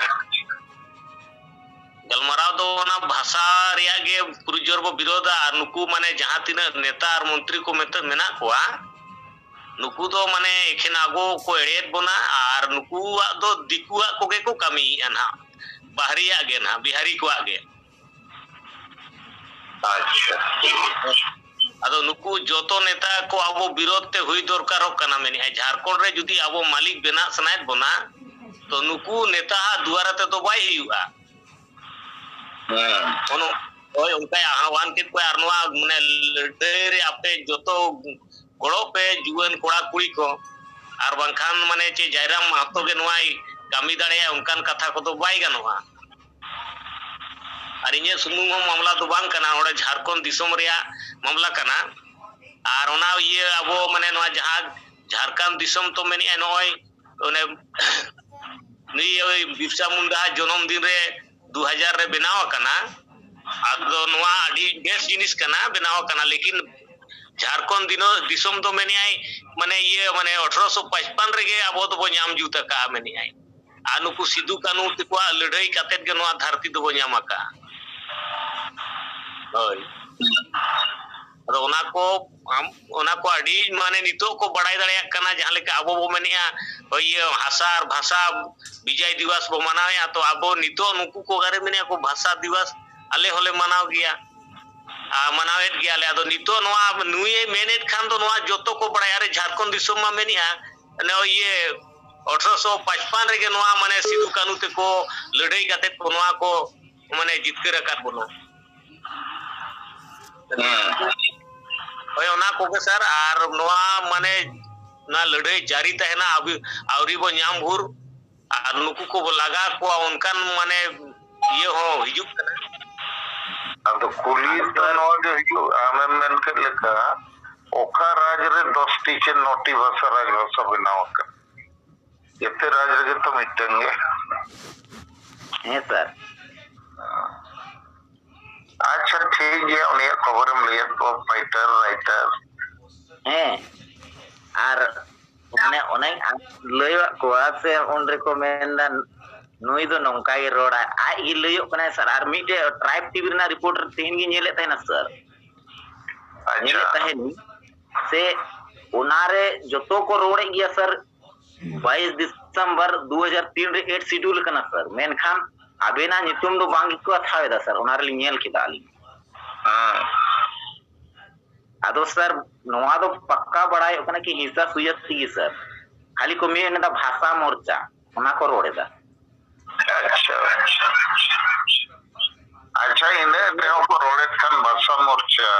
ᱜᱟᱞᱢᱟᱨᱟᱣ ᱫᱚ ᱚᱱᱟ ᱵᱷᱟᱥᱟ ᱨᱮᱭᱟᱜ ᱜᱮ ᱯᱩᱨᱟᱹ ᱡᱳᱨ ᱵᱚ ᱵᱤᱨᱳᱫᱟ᱾ ᱟᱨ ᱱᱩᱠᱩ ᱢᱟᱱᱮ ᱡᱟᱦᱟᱸ ᱛᱤᱱᱟᱹᱜ ᱱᱮᱛᱟ ᱟᱨ ᱢᱚᱱᱛᱨᱤ ᱠᱚ ᱢᱮᱛᱟ-, ᱢᱮᱱᱟᱜ ᱠᱚᱣᱟ, ᱱᱩᱠᱩ ᱫᱚ ᱢᱟᱱᱮ ᱮᱠᱷᱮᱱ ᱟᱵᱚ ᱠᱚ ᱮᱲᱮᱭᱮᱫ ᱵᱚᱱᱟ᱾ ᱟᱨ ᱱᱩᱠᱩᱣᱟᱜ ᱫᱚ ᱫᱤᱠᱩᱣᱟᱜ ᱠᱚᱜᱮ ᱠᱚ ᱠᱟᱹᱢᱤᱭᱮᱫᱼᱟ ᱱᱟᱦᱟᱜ, ᱵᱟᱦᱨᱤᱭᱟᱜ ᱜᱮ ᱱᱟᱦᱟᱜ, ᱵᱤᱦᱟᱨᱤ ᱠᱚᱣᱟᱜ ᱜᱮ᱾ ᱟᱪᱪᱷᱟ᱾ ᱟᱫᱚ ᱱᱩᱠᱩ ᱡᱚᱛᱚ ᱱᱮᱛᱟ ᱠᱚ ᱟᱵᱚ ᱵᱤᱨᱳᱫᱷ ᱛᱮ ᱦᱩᱭ ᱫᱚᱨᱠᱟᱨᱚᱜ ᱠᱟᱱᱟ ᱢᱮᱱᱮᱫᱼᱟᱭ᱾ ᱡᱷᱟᱲᱠᱷᱚᱸᱰ ᱨᱮ ᱡᱩᱫᱤ ᱟᱵᱚ ᱢᱟᱹᱞᱤᱠ ᱵᱮᱱᱟᱜ ᱥᱟᱱᱟᱭᱮᱫ ᱵᱚᱱᱟ, ᱛᱚ ᱱᱩᱠᱩ ᱱᱮᱛᱟ ᱟᱜ ᱫᱩᱣᱟᱨᱟ ᱛᱮᱫᱚ ᱵᱟᱭ ᱦᱩᱭᱩᱜᱼᱟ᱾ ᱦᱮᱸ᱾ ᱚᱱᱚ-, ᱦᱳᱭ, ᱚᱱᱠᱟᱭ ᱟᱦᱣᱟᱱ ᱠᱮᱫ ᱠᱚᱣᱟ᱾ ᱟᱨ ᱱᱚᱣᱟ ᱢᱟᱱᱮ ᱞᱟᱹᱲᱦᱟᱹᱭ ᱨᱮ ᱟᱯᱮ ᱡᱚᱛᱚ ᱜᱚᱲᱚ ᱯᱮ, ᱡᱩᱣᱟᱹᱱ ᱠᱚᱲᱟ ᱠᱩᱲᱤ ᱠᱚ, ᱟᱨ ᱵᱟᱝᱠᱷᱟᱱ ᱢᱟᱱᱮ ᱪᱮᱫ ᱡᱟᱭᱨᱟᱢ ᱢᱟᱦᱛᱚ ᱜᱮ ᱱᱚᱣᱟᱭ ᱠᱟᱹᱢᱤ ᱫᱟᱲᱮᱭᱟᱜᱼᱟ, ᱚᱱᱠᱟᱱ ᱠᱟᱛᱷᱟ ᱠᱚᱫᱚ ᱵᱟᱭ ᱜᱟᱱᱚᱜᱼᱟ᱾ ᱟᱨ ᱤᱧᱟᱹᱜ ᱥᱩᱢᱩᱝ ᱦᱚᱸ ᱢᱟᱢᱞᱟ ᱫᱚ ᱵᱟᱝ ᱠᱟᱱᱟ, ᱚᱸᱰᱮ ᱡᱷᱟᱲᱠᱷᱚᱸᱰ ᱫᱤᱥᱚᱢ ᱨᱮᱭᱟᱜ ᱢᱟᱢᱞᱟ ᱠᱟᱱᱟ᱾ ᱟᱨ ᱚᱱᱟ ᱤᱭᱟᱹ ᱟᱵᱚ ᱢᱟᱱᱮ ᱱᱚᱣᱟ ᱡᱟᱦᱟᱸ ᱡᱷᱟᱲᱠᱷᱚᱸᱰ ᱫᱤᱥᱚᱢ ᱛᱚ ᱢᱮᱱᱮᱫᱼᱟ, ᱱᱚᱜᱼᱚᱭ ᱚᱱᱮ ᱱᱩᱭ ᱳᱭ ᱵᱤᱨᱥᱟ ᱢᱩᱱᱰᱟ ᱡᱚᱱᱚᱢ ᱫᱤᱱ ᱨᱮ ᱫᱩ ᱦᱟᱡᱟᱨ ᱨᱮ ᱵᱮᱱᱟᱣ ᱟᱠᱟᱱᱟ᱾ ᱟᱫᱚ ᱱᱚᱣᱟ ᱟᱹᱰᱤ ᱵᱮᱥ ᱡᱤᱱᱤᱥ ᱠᱟᱱᱟ, ᱵᱮᱱᱟᱣ ᱟᱠᱟᱱᱟ, ᱞᱮᱠᱤᱱ ᱡᱷᱟᱲᱠᱷᱚᱸᱰ ᱫᱤᱱᱚ-, ᱫᱤᱥᱚᱢ ᱫᱚ ᱢᱮᱱᱮᱫᱼᱟᱭ, ᱢᱟᱱᱮ ᱤᱭᱟᱹ, ᱢᱟᱱᱮ ᱟᱴᱷᱨᱚᱥᱚ ᱯᱟᱸᱪᱯᱟᱱ ᱨᱮᱜᱮ ᱟᱵᱚ ᱫᱚᱵᱚ ᱧᱟᱢ ᱡᱩᱛ ᱟᱠᱟᱫᱼᱟ ᱢᱮᱱᱮᱫᱼᱟᱭ᱾ ᱟᱨ ᱱᱩᱠᱩ ᱥᱤᱫᱩ ᱠᱟᱹᱱᱦᱩ ᱛᱟᱠᱚᱣᱟᱜ ᱞᱟᱹᱲᱦᱟᱹᱭ ᱠᱟᱛᱮᱫ ᱜᱮ ᱱᱚᱣᱟ ᱫᱷᱟᱹᱨᱛᱤ ᱫᱚᱵᱚ ᱧᱟᱢ ᱟᱠᱟᱫᱼᱟ᱾ ᱦᱳᱭ᱾ ᱟᱫᱚ ᱚᱱᱟ ᱠᱚ, ᱟᱢ, ᱚᱱᱟ ᱠᱚ ᱟᱹᱰᱤ ᱢᱟᱱᱮ ᱱᱤᱛᱚᱜ ᱠᱚ ᱵᱟᱲᱟᱭ ᱫᱟᱲᱮᱭᱟᱜ ᱠᱟᱱᱟ, ᱡᱟᱦᱟᱸ ᱞᱮᱠᱟ ᱟᱵᱚ ᱵᱚ ᱢᱮᱱᱮᱫᱼᱟ, ᱤᱭᱟᱹ, ᱦᱟᱥᱟ ᱟᱨ ᱵᱷᱟᱥᱟ ᱵᱤᱡᱚᱭ ᱫᱤᱵᱚᱥ ᱵᱚ ᱢᱟᱱᱟᱣᱮᱫᱼᱟ, ᱛᱚ ᱟᱵᱚ ᱱᱤᱛᱚᱜ ᱱᱩᱠᱩ ᱠᱚ ᱚᱠᱟᱨᱮ ᱢᱮᱱᱮᱫᱼᱟ ᱠᱚ ᱵᱷᱟᱥᱟ ᱫᱤᱵᱚᱥ, ᱟᱞᱮ ᱦᱚᱸᱞᱮ ᱢᱟᱱᱟᱣ ᱜᱮᱭᱟ, ᱟᱨ ᱢᱟᱱᱟᱣᱮᱫ ᱜᱮᱭᱟᱞᱮ᱾ ᱟᱫᱚ ᱱᱤᱛᱚᱜ ᱱᱚᱣᱟ ᱱᱩᱭᱮ ᱢᱮᱱᱮᱫ ᱠᱷᱟᱱ ᱫᱚ ᱱᱚᱣᱟ ᱡᱚᱛᱚ ᱠᱚ ᱵᱟᱲᱟᱭᱟ᱾ ᱟᱨᱮ ᱡᱷᱟᱲᱠᱷᱚᱸᱰ ᱫᱤᱥᱚᱢ ᱢᱟ ᱢᱮᱱᱮᱫᱼᱟ, ᱱᱚᱜᱼᱚᱭ ᱤᱭᱟᱹ, ᱟᱴᱷᱨᱚᱥᱚ ᱯᱟᱸᱪᱯᱟᱱ ᱨᱮᱜᱮ ᱱᱚᱣᱟ ᱢᱟᱱᱮ ᱥᱤᱫᱩ ᱠᱟᱹᱱᱦᱩ ᱛᱮᱠᱚ ᱞᱟᱹᱲᱦᱟᱹᱭ ᱠᱟᱛᱮ ᱠᱚ ᱱᱚᱣᱟ ᱠᱚ ᱢᱟᱱᱮ ᱡᱤᱛᱠᱟᱹᱨ ᱟᱠᱟᱫ ᱵᱚᱱᱟ᱾ ᱦᱳᱭ, ᱚᱱᱟ ᱠᱚᱜᱮ ᱥᱟᱨ᱾ ᱟᱨ ᱱᱚᱣᱟ ᱢᱟᱱᱮ ᱱᱚᱣᱟ ᱞᱟᱹᱲᱦᱟᱹᱭ ᱡᱟᱹᱨᱤ ᱛᱟᱦᱮᱱᱟ, ᱟᱵᱚ ᱟᱹᱣᱨᱤ ᱵᱚ ᱧᱟᱢ ᱵᱷᱳᱨ, ᱟᱨ ᱱᱩᱠᱩ ᱠᱚᱵᱚ ᱞᱟᱜᱟ ᱠᱚᱣᱟ, ᱚᱱᱠᱟᱱ ᱢᱟᱱᱮ ᱤᱭᱟᱹ ᱦᱚᱸ ᱦᱤᱡᱩᱜ ᱠᱟᱱᱟ᱾ ᱟᱫᱚ ᱠᱩᱞᱤ ᱫᱚ ᱱᱚᱣᱟ ᱜᱮ ᱦᱩᱭᱩᱜᱼᱟ, ᱟᱢᱮᱢ ᱢᱮᱱ ᱠᱮᱫ ᱞᱮᱠᱟ, ᱚᱠᱟ ᱨᱟᱡᱽ ᱨᱮ ᱫᱚᱥᱴᱤ ᱪᱮ ᱱᱚᱴᱤ ᱵᱷᱟᱥᱟ ᱨᱟᱡᱽ ᱵᱷᱟᱥᱟ ᱵᱮᱱᱟᱣ ᱟᱠᱟᱱᱟ? ᱡᱮᱛᱮ ᱨᱟᱡᱽ ᱨᱮᱜᱮ ᱛᱚ ᱢᱤᱫᱴᱟᱝ ᱜᱮ᱾ ᱦᱮᱸ ᱥᱟᱨ᱾ ᱟᱪᱪᱷᱟ, ᱴᱷᱤᱠ ᱜᱮᱭᱟ, ᱩᱱᱤᱭᱟᱜ ᱠᱷᱚᱵᱚᱨᱮᱢ ᱞᱟᱹᱭᱟᱫ ᱠᱚᱣᱟ, ᱯᱟᱭᱴᱟᱨ ᱨᱟᱭᱴᱟᱨ᱾ ᱦᱮᱸ, ᱟᱨ ᱢᱟᱱᱮ ᱚᱱᱮᱧ ᱞᱟᱹᱭᱟᱫ ᱠᱚᱣᱟ ᱥᱮ, ᱩᱱ ᱨᱮᱠᱚ ᱢᱮᱱᱫᱟ, "ᱱᱩᱭ ᱫᱚ ᱱᱚᱝᱠᱟ ᱜᱮ ᱨᱚᱲᱟᱭ", ᱟᱡ ᱜᱮ ᱞᱟᱹᱭᱚᱜ ᱠᱟᱱᱟᱭ ᱥᱟᱨ᱾ ᱟᱨ ᱢᱤᱫᱴᱮᱡ ᱴᱨᱟᱭᱤᱵᱽ ᱴᱤᱵᱷᱤ ᱨᱮᱱᱟᱜ ᱨᱤᱯᱳᱨᱴ ᱛᱮᱦᱮᱧ ᱜᱤᱧ ᱧᱮᱞᱮᱫ ᱛᱟᱦᱮᱱᱟ ᱥᱟᱨ, ᱟᱪᱪᱷᱟ᱾ ᱧᱮᱞᱮᱫ ᱛᱟᱦᱮᱱᱤᱧ ᱥᱮ, ᱚᱱᱟᱨᱮ ᱡᱚᱛᱚ ᱠᱚ ᱨᱚᱲᱮᱫ ᱜᱮᱭᱟ ᱥᱟᱨ, ᱵᱟᱭᱤᱥ ᱰᱤᱥᱮᱢᱵᱚᱨ ᱫᱩ ᱦᱟᱡᱟᱨ ᱛᱤᱱ ᱨᱮ ᱮᱭᱤᱴ ᱥᱤᱰᱩᱞ ᱠᱟᱱᱟ ᱥᱟᱨ, ᱢᱮᱱᱠᱷᱟᱱ ᱟᱵᱮᱱᱟᱜ ᱧᱩᱛᱩᱢ ᱫᱚ ᱵᱟᱝ ᱜᱮᱠᱚ ᱦᱟᱛᱟᱣ ᱮᱫᱟ ᱥᱟᱨ, ᱚᱱᱟ ᱨᱮᱞᱤᱧ ᱧᱮᱞ ᱠᱮᱫᱟ ᱟᱹᱞᱤᱧ᱾ ᱦᱮᱸ᱾ ᱟᱫᱚ ᱥᱟᱨ, ᱱᱚᱣᱟ ᱫᱚ ᱯᱟᱠᱠᱟ ᱵᱟᱲᱟᱭᱚᱜ ᱠᱟᱱᱟ ᱠᱤ ᱦᱤᱸᱥᱟ ᱥᱩᱭᱟᱹᱛ ᱛᱮᱜᱮ ᱥᱟᱨ, ᱠᱷᱟᱹᱞᱤ ᱠᱚ ᱢᱮᱱ ᱮᱫᱟ ᱵᱷᱟᱥᱟ ᱢᱳᱨᱪᱟ, ᱚᱱᱟ ᱠᱚ ᱨᱚᱲ ᱮᱫᱟ᱾ ᱟᱪᱪᱷᱟ, ᱟᱪᱪᱷᱟ, ᱟᱪᱪᱷᱟ᱾ ᱟᱪᱪᱷᱟ, ᱤᱱᱟᱹ ᱛᱮᱦᱚᱸ ᱠᱚ ᱨᱚᱲᱮᱫ ᱠᱷᱟᱱ ᱵᱷᱟᱥᱟ ᱢᱳᱨᱪᱟ,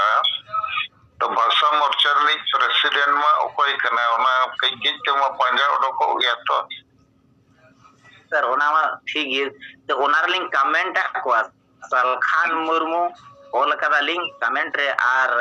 ᱛᱚ ᱵᱷᱟᱥᱟ ᱢᱳᱨᱪᱟ ᱨᱤᱱᱤᱡ ᱯᱨᱮᱥᱤᱰᱮᱱᱴ ᱢᱟ ᱚᱠᱚᱭ ᱠᱟᱱᱟᱭ? ᱚᱱᱟ ᱠᱟᱹᱡ ᱠᱟᱹᱡ ᱛᱮᱢᱟ ᱯᱟᱸᱡᱟ ᱚᱰᱚᱠᱚᱜ ᱜᱮᱭᱟ ᱛᱚ᱾ ᱥᱟᱨ, ᱚᱱᱟ ᱢᱟ ᱴᱷᱤᱠ ᱜᱮ, ᱛᱚ ᱚᱱᱟ ᱨᱮᱞᱤᱧ ᱠᱚᱢᱮᱱᱴ ᱟᱫ ᱠᱚᱣᱟ, ᱥᱟᱞᱠᱷᱟᱱ ᱢᱩᱨᱢᱩ ᱚᱞ ᱟᱠᱟᱫᱟᱞᱤᱧ ᱠᱚᱢᱮᱱᱴ ᱨᱮ, ᱟᱨ